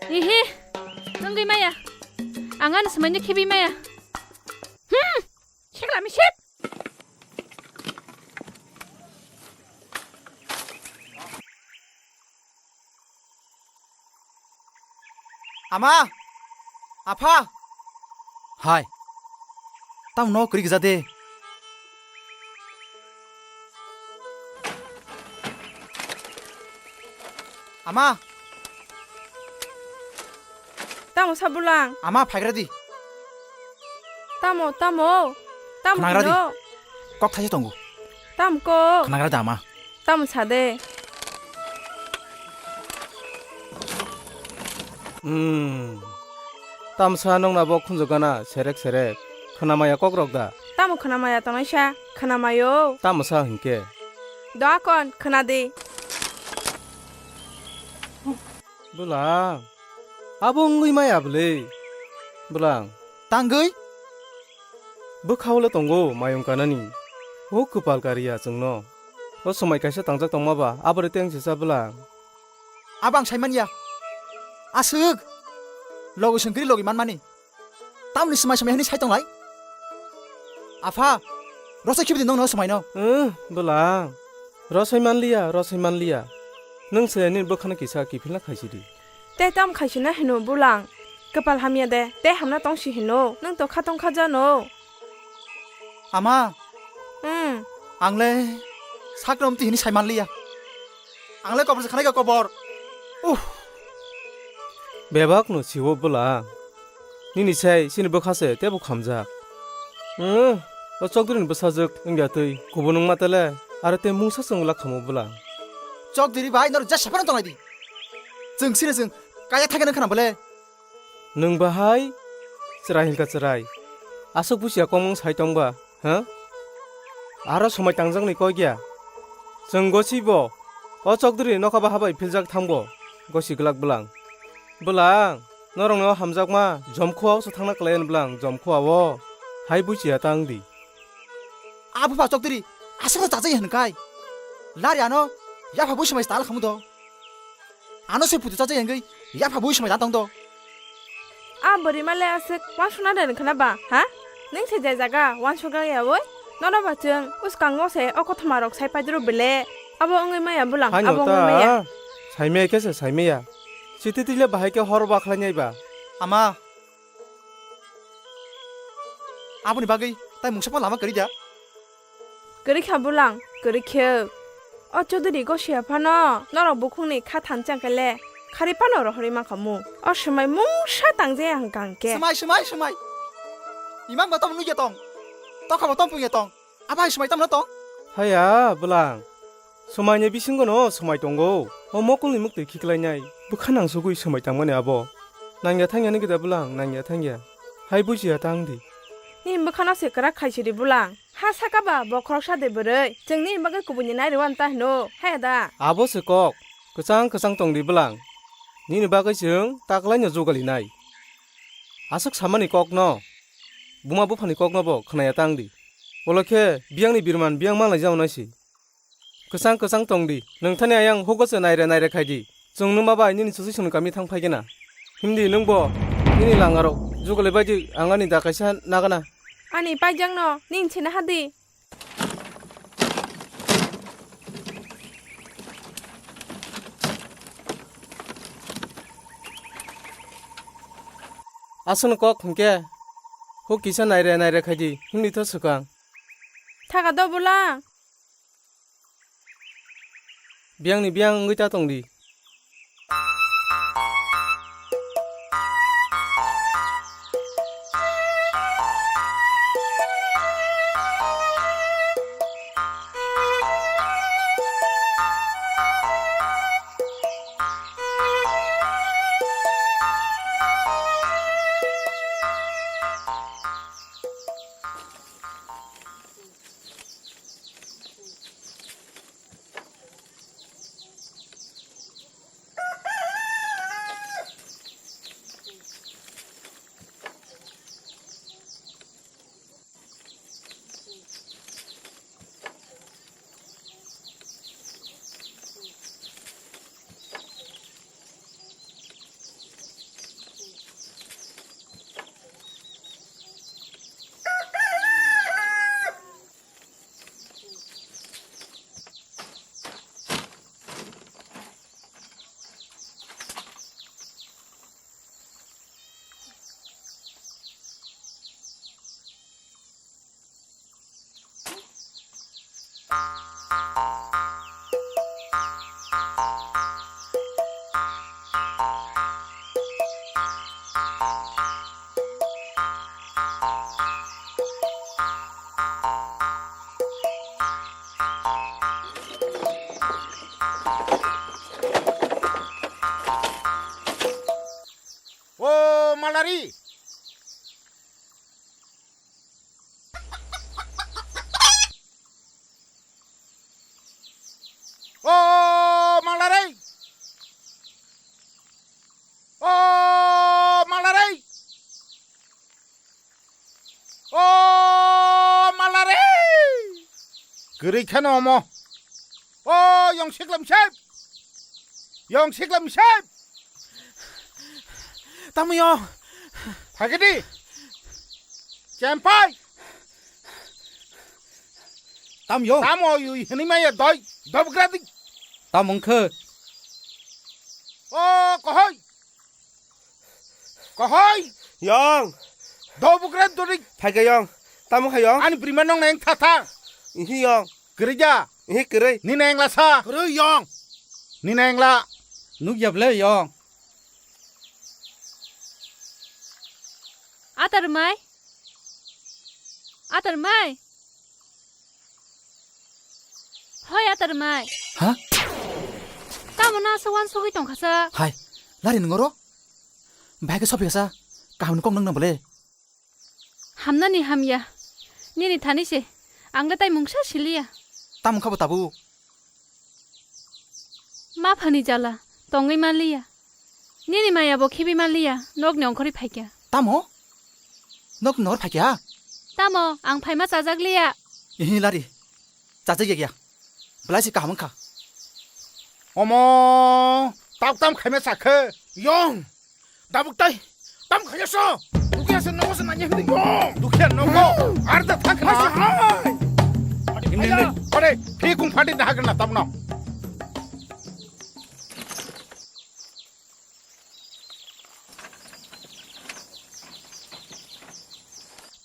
Ihi, wngwi maya. Ang ano swmaino khibi maya. Hmm, sikla misip. Ama! Apha! Hai. Tamo no kwrwi gwja de. Ama! Tamo sa bulang? Ama, phaigra di. Tamo, tamo? Tamo khnagra di. Hino? Kok thaisa tongo. Tamo kok? Khnagra da, ama. Tamo sa de. Hmm. Tamo sa nongna bo khunju gana serek serek. Khna maya kok rok da? Tamo khna maya tongnai sa? Khna mayo. Tamo sa hinkhe? Do akon, khna di. Bwlang, abo wngwi maya bwle? Bwlang. Tangwi? Bwkhao le tongo mayung kanani. O kwpal kariya chwngno. O swmai kaisa tangjak tongma ba, aboni tei wngsi cha bwlang. Abo ang sai manya. Aswk. Logi sengkri logi manmani. Tamni swmai swmai hwnwi sai tonglai. Apha, rosai khibidi nongno swmaino. Bwlang. Rosai manliya, rosai manliya. Nwng se nini bwkhano kisa kiphilna khaisidi. Tei tam khaisina hino bwlang. Kwpal hamya de, tei hamna tongsi hino. Nwng to khatong khajano. Ama. Hmm. Angle sakno mti hini sai manliya. Angle kobor se khanai ka kobor. Uh. Bebak no siwo bwla. Nini sai sini bwkha se tebo khamjak. Hmm. O chokdri ni bwsajwk wngya twi kubun wngma tele. Aro te mungsa chwngla khamu bwla. Chokdri bai nor ja sephano tonglai di. Chwng sini chwng kaya thangya nang khana bole. Nwng bahai chwrai hinka chwrai. Aswk busia kongmung sai tongba, ha? Aro somai tangjakni kok ya. Chwng gosibo o chokdri nokha baha bai philjak thangbo gosi glak bwlang. Bwlang, norokno hamjakma jomkhua o swthangna kwlai bwlang jomkhua o. Hai busia tang di. Abo ba chokdri aswkno chajai hinkai. Lari ano yapha bui somai tal khamu do. Ano se putu chacha yengwi yapha bui somai da tong do. A bwrwi male aswk wansukna de khna ba, ha? Nung se je jaga wansukya yawi? Nono ba chwng uskango se o kothoma rok sai paidru bele. Abo wngwi maya bulang, Haino abo wngwi maya. Ta saimaya khe se saimaya. Siti tile bahai khe hor ba khlai nai ba. Ama. Aboni bagwi tai mungsa pa lama kwrwi da. Kwrwi kha bulang, kwrwi khe. O Chaudhary Gosia phano norok bukhukni kha thansa khe le khari phano rohorwi mankha mu. O swmai mungsa tang je ang kang khe. Swmai, swmai, swmai. Imang bo tamo nugya tong. Tokha bo tong pungya tong. Abai swmai tamo tong. Haya bulang. Swmai ni bisingo no swmai tongo. O mokulni muktwi khiklai nai. Bwkha nang sugwi swmai tangmani abo. Nangya thangya ni gida bulang, nangya thangya. Hai bujiya tang di. Ni bwkhano se kwrak khaisidi bulang. Ha saka ba bo khoroksa de bwrwi. Chwng nini bagwi kubuni nai rwna ta hino. Haya da. Abo se kok. Kwchang kwchang tong di bwlang. Nini bagwi chwng taklaino jugali nai. Aswk samani kokno. Buma buphani kokno bo khwnaya tang di. Ulo khe biyangni birman biyang manglai jao nai si. Kwchang kwchang tong di. Nwng thani ayang hugo se naire naire khai di. Chwng nwma bai nini susi sunu kami thang phai gena. Himdi nwng bo nini langarok jugali bai di ang ani da kaisa nagana. Ani paijak no nini sina hadi. Aswkno kok hwnkhe huk kisa naire naire khai di himdi tho swkang. Thaka do bula. Biyangni biyang wngwi ta tong di. O Malari! O Malari! O Malari! O Malari! Kwrwi kheno omo. O yong siklam sep. Yong sikla misep. Tamo yong. Phagidi. Chempai. Tam yong. Tamo yui hini maya doi. Dobgradi. Tam ungkhe. O kohoi. Kohoi. Yong. Dobgradi dori. Phaikha yong. Tamo kha yong. Ani brima nong neng tha tha. Ihi yong. Kwrwi ja. Ihi kwrwi. Nini engla sa. Kwrwi yong. Nini engla. Nuk yable yong. Atar mai. Atar mai. Hoi atar mai. Ha? Tamo na sa wan sogwi tongkha sa. Hai. Lari nungoro. Bahai ke sopi sa. Kaham ni kong nang na bole. Hamnani hamya. Nini thani se. Ang le tai mungsa siliya. Tam kha bo tabu. Ma phani jala. Tongwi ma liya. Nini maya bo khibi ma liya. Nok ni ongkhori phaikya. Tamo? Nok nor phaikya? Tamo? Ang phaima chajak liya. Ihi lari. Chajak ya ya. Belai si kaham kha. Omo. Tak tam khaima sakhe. Yong. Dabuk tai, tam khaya so. Dukhiya se nogo se nanya hindi yo. Dukhiya nogo. Arda thak na. Hai, hai. Hindi, hindi. Ore, phi kung phati dah kena tam no.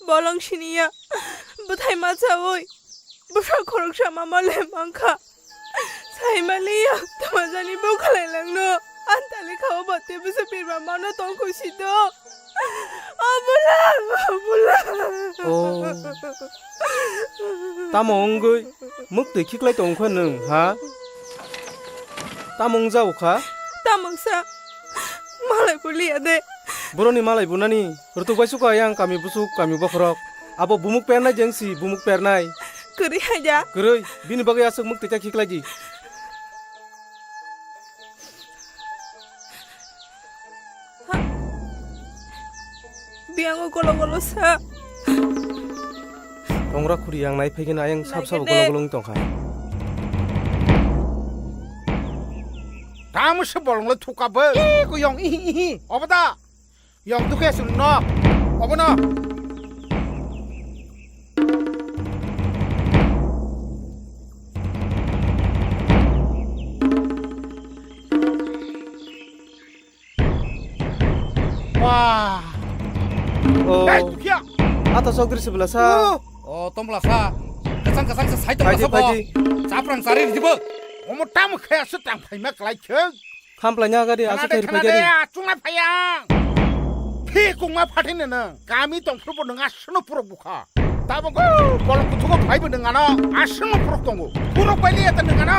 Bolong siniya. Buthai ma chawi. Bwsa khoroksa mama le mankha. Saimaliya, tamajani bwkhalai langno. Antali khao bate bwsa pirma mano tongkhu sido. Abula, abula. Oh. Tamo wngwi muktwi khiklai tongkha nwng, ha? Tamo wngjago kha? Tamoksa. Malai buliya de. Boroni malai bunani. Rutuk bai suka yang kami busuk, kami bokhorok. Abo bumuk pernai jeng si, bumuk pernai. Kwrwi hai da? Kwrwi, bini bagwi aswk muk tei khiklai di. Ha. Biyango golo golo sa. Tongra khuri yang nai phai khe ayang sab sabo golo golo wng tongkha. Tamo se bolong le thuka bo. Ih, ko yong, ihi, ihi. Obo da. Yong dukhe sung no. Obo no. Wah. Oh. Dai dukhiya. Ata sokdri se belasa. Oh. Oh, tong belasa. Kasang kasang se sai tong belasa bo. Chaprang sari di bo. Omo tam khe asu tang phaima klai kheng. Khamplaina gari, aswk khairi phai gari. Achungna phayang. Phi kungma phathini nang. Kami tongphuru bo nang aswkno purok bukha. Tabo go kolok kuthugo phaibo nang ano aswkno purok tongo. Purok baili eta nang ano.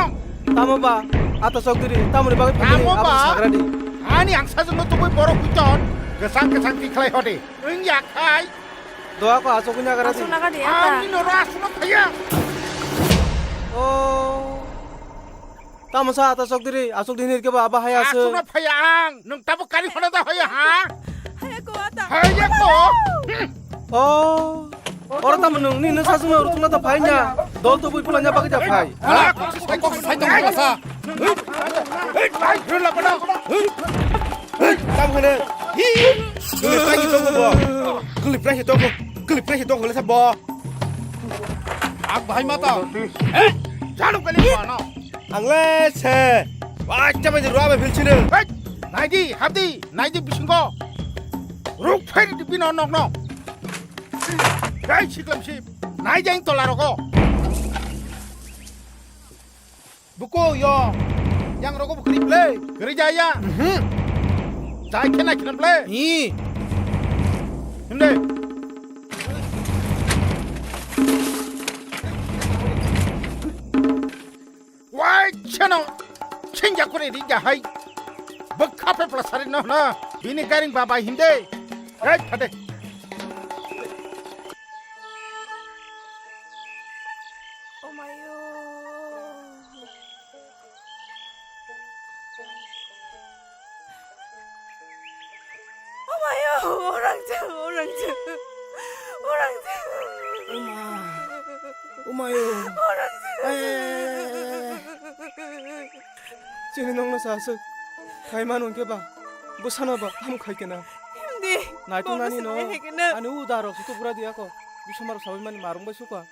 Tamo ba, ata sokdiri, tamoni bagwi phathini abo sagradi. Ani ang sajwkno tubui borok huiton. Gesang gesang tikhlai hode. Wng yakhai. Doa ko aswk wngya garadi. Aswk nagardi ata. Ani noro aswkno phaya. Oh. Tamo sa ata sok diri, asok dini ke ba aba haya se. Asuna phaya ang, nung tabo kari khona da haya ha? Haya ko ata. Haya ko. Oh. Ora tamo nung ni nasa suna rutukna ta phainya. Dol to bui pulanya bagwi da phai. Ala ko sai ko sai to sa. Hei, hei, hei, la pada. Hei. Hei, tam khone. Hi. Gulip rai to bo. Gulip rai to. Gulip rai to le sa bo. Ak bahai mata. Eh, jalo kali mana? Ang le se. Wah, coba di ruwa bai philchino. Hei, naidi, habdi, naidi bisingo. Ruk phai di bino nok nok. Hei, siklam sip. Naidi ang tola roko. Buko yo. Yang roko bukri ble. Kri jaya. Mhm. Jai kena kena ble. Ni. Himde. Wai chano. Chenja kore ri jahai. Bukha pe plasari no na. Bini garing baba himde. Hei, phate. Omayo. Omayo, orang jeng, orang jeng. Orang jeng. Oma. Omayo. Orang jeng. Ay, ay, ay, ay, ay. Chini nongno sasuk. Kaiman hwnkhe ba, bwsano ba ham khai kena. Himdi. Naitung nani no. Ani u da rok sutu pura diya ko. Bisomar sawi mani marung bai suka.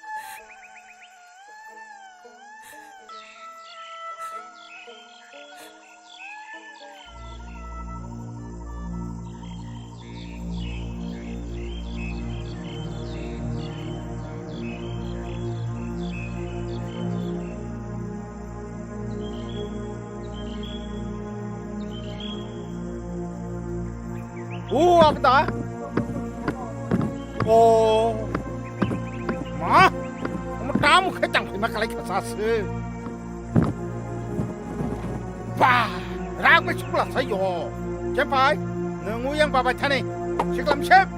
O abda. O. Ma. Omo tam khe tang phima kalai kha sa se. Ba, rak bai chukla sa yo. Khe pai, nwng u yang babai thani. Siklam sep.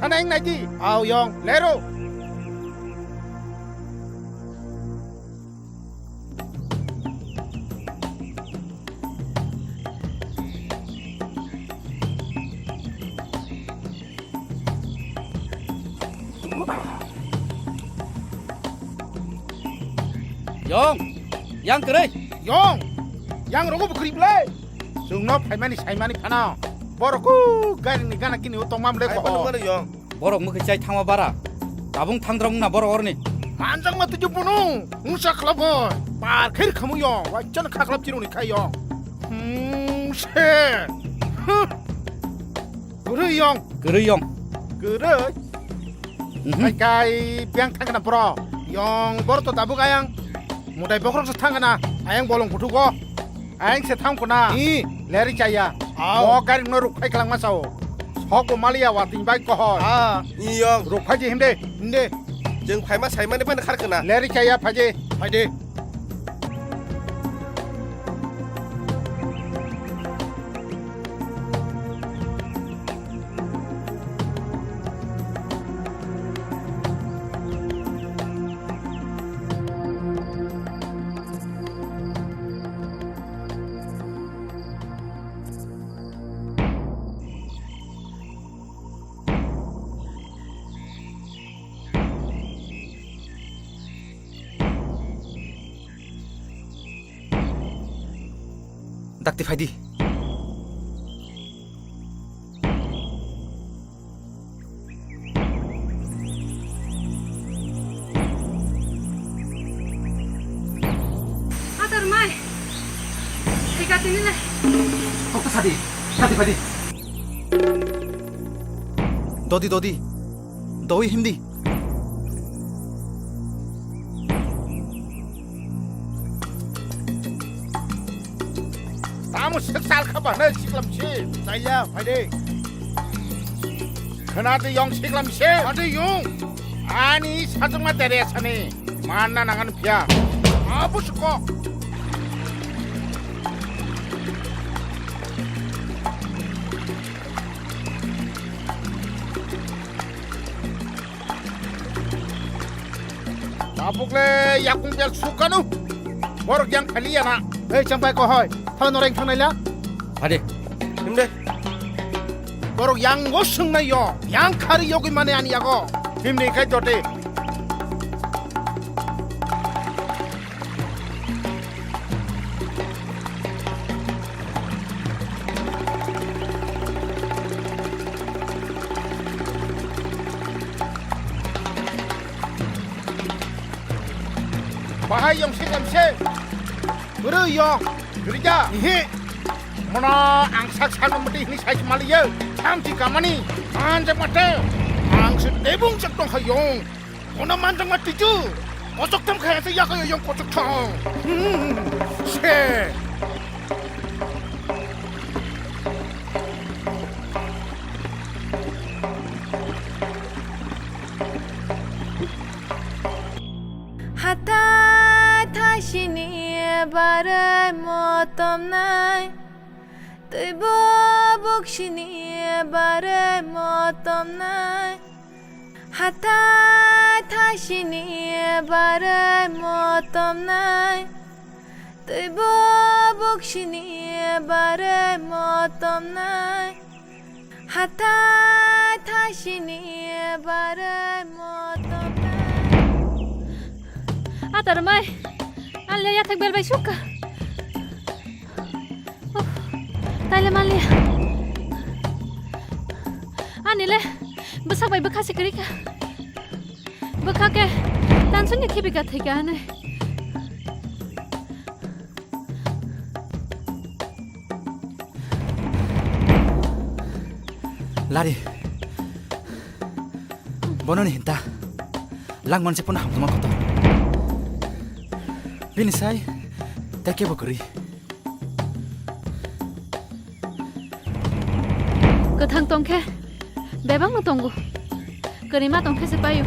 Thani ang nai di. Au yong, lero. Yong, yang kwrwi. Yong, yang rogo bwkhri ble. Chwngno phaimani saimani phano. Borok ku gari ni gana kini o tongma mle ko. Yong. Borok mwkhwi chai thangma bara. Tabung thangdrong na borok orni. Manjak ma tuju bunu. Ungsa khlabo. Par khair khamu yong. Waichana khaklap chiruni khai yong. Hmm, se. Huh. Kwrwi yong. Kwrwi yong. Kwrwi? Mhm. Kai kai biang thangna bro. Yong bor to tabuk ayang. Mutai bokrok se thangna. Ayang bolong kutugo. Ayang se thang kuna. I. Leri chaya. Au. Mo gari no ruk khai kalang masao. Sok bo maliya wa tin bai kohor. Ah. I yong. Ruk phaji hinde. Hinde. Jeng phaima saimani phana khar kana. Leri chaya phaji. Phaji. Dakti phaidi. Atar mai. Thika tini le. Kok sadi. Sadi phaidi. Dodi, dodi. Doi himdi. Tamo sik sal kha ba na siklam si. Chaya, phaidi. Khna de yong siklam si. Phaidi yong. Ani sajwkma tere sani. Manna nangan phiya. Abu suko. Tabuk le yakung bel sukanu. Borok yang khali yana. Hei, champai kohoi. Thala noreng thangnai la. Hadi. Himde. Borok yang go swngnai yo. Yang khari yogwi mane ani yago. Himni khai jote. Bahai yong se kam se. Bwrwi yong. Rija. Ihi. Mono ang sak sak mati hini sai maliyo. Tham chi kamani. Anjak mate. Ang se tebung chak tong hayong. Ono manjak ma tiju. Kosok tam khaya se yak yang kosok thang. Hmm. Se. Hatai thaisini bare motom nai. Twibo buksini bare motom nai. Hatai thaisini bare motom nai. Twibo buksini bare motom nai. Hatai thaisini bare motom nai. Atar mai. Alia yathak bel bai sukha. Uf, Taile mali. Ani le bwsak bai bwkha se kwrwi kha. Bwkha khe tansukni khibi kha thwi kha hinwi. Lari. Bono ni hinta. Langman se pono hamtoma kotor. Bini sai tei kebo kwrwi. Kwthang tongkhe bebakno tongo. Kwrwima tongkhe se paio.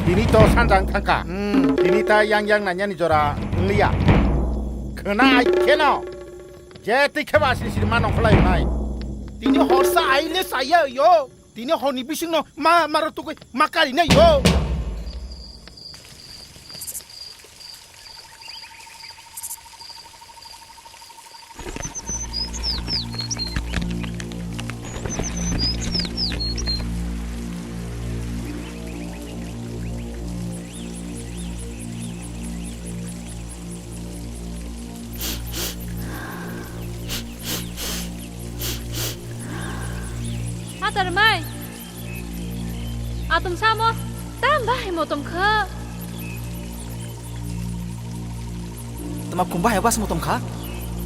Tini to sanjang thangkha. Hmm, tini ta yang yang nanyani jora wngliya. Khna ai kheno. Je twi kheba siri siri ma nongkholai nai. Tini horsa aile saya yo. Tini horni bisingno ma maro tukui ma kari nai yo. Atar mai. Atum samo tam bahai motom kha. Tama khum bahai bas motom kha?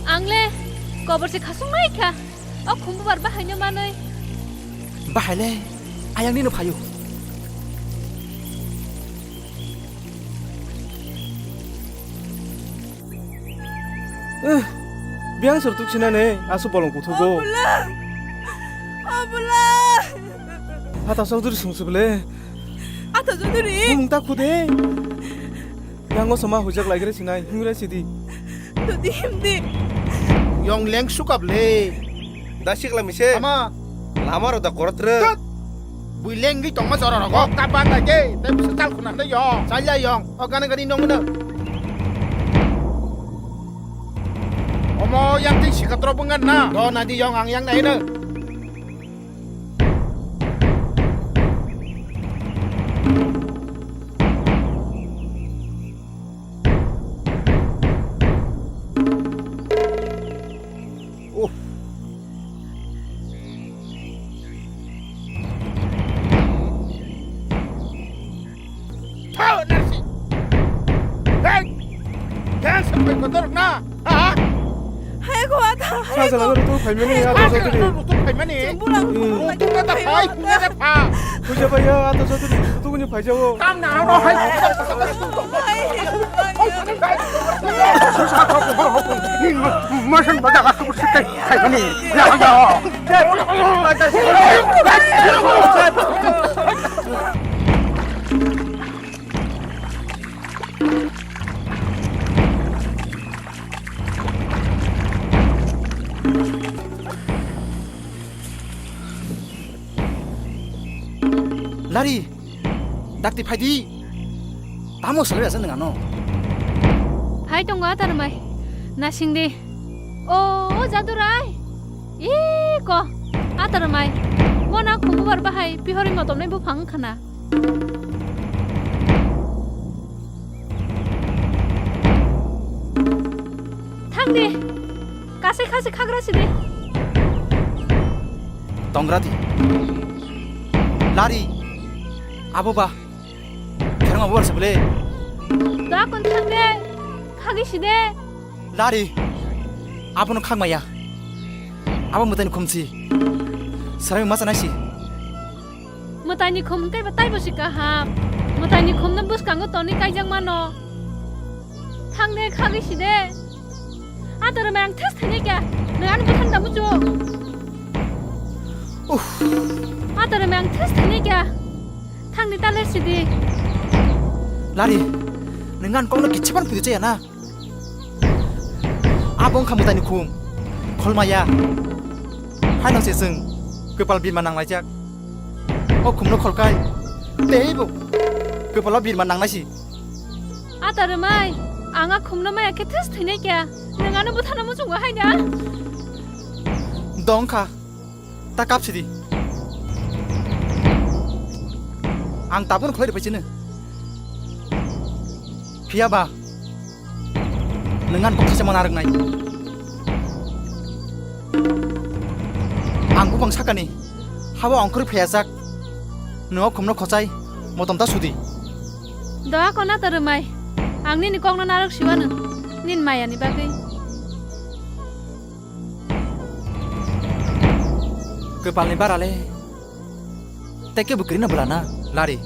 Ang le kobor se khasung mai kha. O khum bubar bahai no manoi. Bahai le ayang nino phayo. Eh, biang sor tuk sinane asu bolong kuthugo. Abula! Abula! Ata Chaudhuri sung subele. Ata Chaudhuri! Mung ta khude. Yang o sama hujak lagre sinai, hingre sidi. Dodi himdi. Yong leng sukap le. Da sikla mise. Ama. Lama ro da korot re. Tut. Bui lengwi tongma jora rogo. Kok ta ban lai de. Te bisa chal khuna de yong. Chal ya yong. O gana gani nong mano. Omo yang tei sikatro bungan na. Do na di yong ang yang na ino. Oh. Thao, narsi. Hei! Yang sampai kotor na? Ha? Hai ko ata, hai ko. Sajala ro tu phaimani ya, hai, ata Chaudhuri. Ro tu phaimani. Jembulang. Hmm. Ro tu kata hai, hai, kunya da pha. Puja bhaiya, ata Chaudhuri, tu kunya phai jao. Tam na ro hai. Hai, hai. Masan baja ka tu sitai phaimani. Ya, ya. Lari, dakti phaidi. Tamo sori asa nang ano. Phai tongo atar mai. Nasing di. O, o Jadurai. Ih, ko, atar mai. Mona khumbubar bahai pihori motomnai buphang khana. Thang di. Kasai khasi khagra si di. Tongra di. Lari. Abo ba. Kherang abo barsa bole. Da kon thang de. Khagi si de. Lari. Abono khagmaya. Abo mwtaini khumsi. Sarai ma chanai si. Mwtaini khum kaiba taibo si kaham. Mwtaini khumno bwskango toni kaijak mano. Thang de, khagwi si de. Atar mai ang thas thainai kya? Nang ano bwthang da muchung. Uff. Atar mai ang thas thainai kya? Thang de, taler si de. Lari, nang an kokno kichhapan puidu chaya na? Abo wngkha mwtaini khum, kholmaya. Haino se chwng kwpal birma nanglaijak. O khumno kholkai teibo kwpalo birma nangnai si. Ata rwmai, ang a khumno maya khe thus thwinai kya. Nwng ano bwthano muchungo hai na? Dong kha. Ta kap sidi. Ang tabuk khlai rwphai chini. Phiya ba nwng ani kok sacha mana rwngnai. Ang bupang sakani, habo ongkhorwi phiyajak. Nwng o khumno khochai, motom ta sudi. Doa kona ta rwmai. Ang nini kokno narwk siwano. Nini mayani bagwi. Kwpalni bara le. Tei kebo kwrwino bwla na, Lari.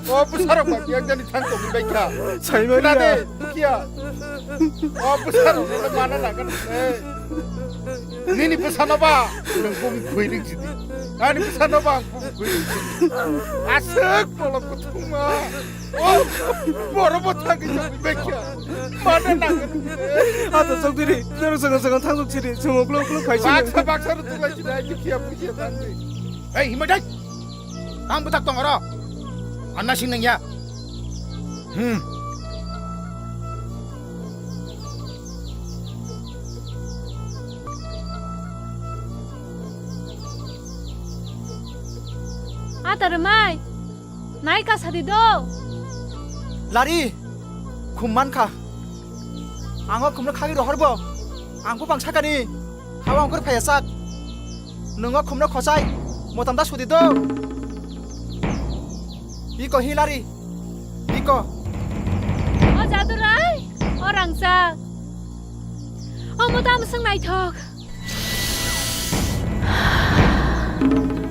O bwsarok ba biyak jani thang tongwi bai kha. Saimanya. Khna de, bukhiya. O bwsarok no mana nangani. Nini bwsano ba, nwng bumi khoi ring sidi. Ani bwsano ba, ang bumi khoi ring sidi. Aswk bolong kuthuma. O, boro bo thangwi tongwi bai kha. Mana nangani. Ato sok diri, noro songo songo thang sok sidi, songo klok klok phai sidi. Baksa baksa ro tulai sidi, ai bukhiya bukhiya thang di. Ei, himai dai. Ang bwtak tong oro. Anna sing nang ya. Hmm. Ata rwmai. Nai ka sadi do. Lari. Khum man kha. Ang o khumno khagwi rohor bo. Ang bupang sakani. Hawa ongkhor phaiya sak. Nwng o khumno khochai. Motom da sudi do. Iko hi Lari. Iko. O Jadurai. O Rangchak. O motom swng naithok.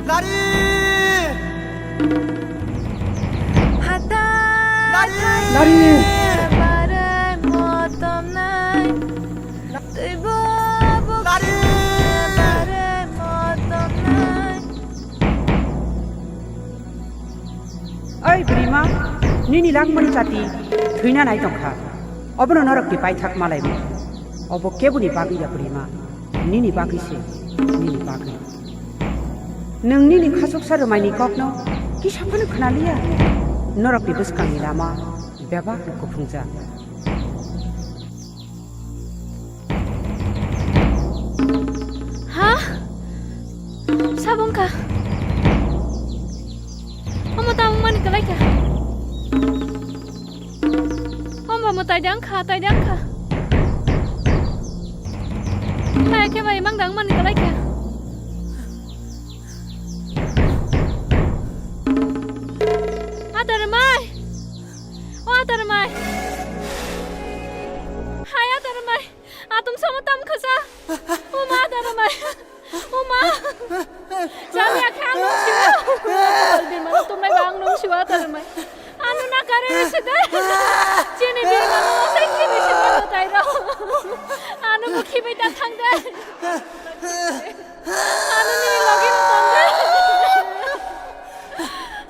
Lari! Lari! Lari! Oi bwrwima, nini langmani chati thwina nai tongkha. Obono norokni paithak malaimu. Obo keboni bagwi ya bwrwima, nini bagwi se, nini bagwi. Nwng nini khachuksa rwmaini kokno kisa phano khwnaliya. Norokni bwskangni lama bebak no kuphungjak. Ha? Sabong ka? Omo ta wngmani kwlai ka? Omo mo taidang kha, taidang kha. Hai khe bai mang dang mani kwlai kha. Atar mai. O atar mai. Hai atar mai. Atung sama tam khasa. O ma atar mai. O ma. Jani akhe ang nung siwa. Bima no tumnai ba ang nung siwa atar mai. Ano na kare sida. Chini bima no sai chini sida no tairo. Ano mukhi bai ta thang de. Ano nini logi no tong de.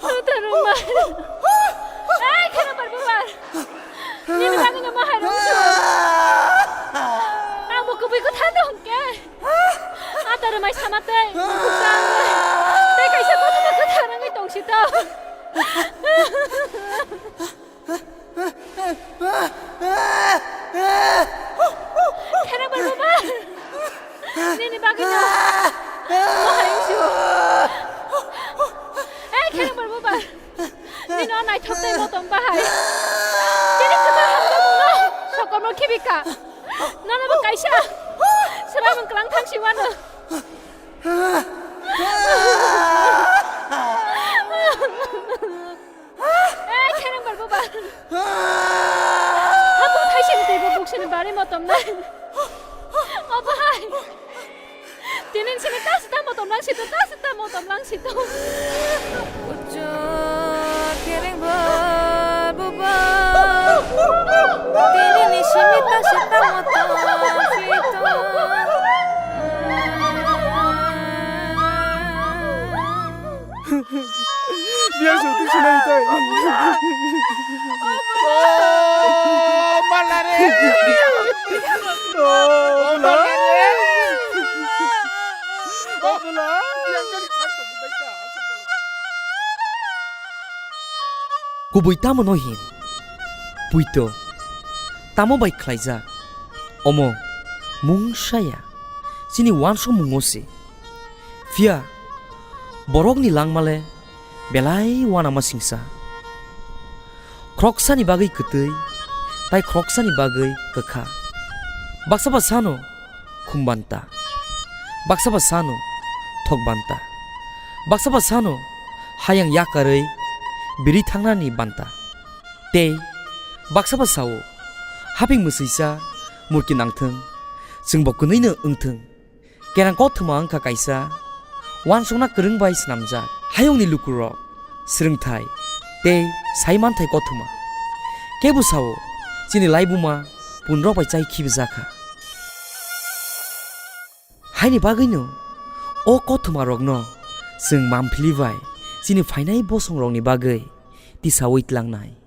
Atar mai. Ai khana par bubar. Nini bagwi no ma hai rong siwa. Ang bo kubui ko thang de hongke. Atar mai sama tei, bukuk ta wngwi. Tei kaisa kothoma kwthar wngwi tong si to. Khena bai baba. Nini bagwi no. Bahai wngsi o. Eh, khena bai baba. Nini o naithok tei motom bahai. Chini kwtal hamjakmung no sokomno khibi kha. Nono bo kaisa swraimung kwlang thang si wano. Eh, khereng bar bubar. Hapo thaisini teibo buksini bari motom nai. O bahai. Tinin sini ta sita motom lang sito, ta sita motom lang sito. Ujo khereng bar bubar. Tinin sini ta sita motom sito. Kubui tamo no hin? Puito tamo bai khlaijak? Omo mungsa ya, chini uansukmungo se. Phiya borokni langma le belai uanama singsa. Khoroksani bagwi kwtwi, tai khoroksani bagwi kwkha. Baksa ba sano khum banta, baksa ba sano thok banta, baksa ba sano hayang yakarwi biri thangnani banta. Tei baksa ba sao, haping mwswisa murki nangthwng, chwngbo kwnwino wngthwng. Kerang kothoma wngkha kaisa uansukna kwrwng bai swnamjak. Hayungni lukurok swrwngthai tei saimanthai kothoma. Kebo sao, chini laibuma punrok bai chai khibijakha. Haini bagwino o kothomarokno chwng Mamphili bai chini phainai bosongrokni bagwi tisaui tlangnai.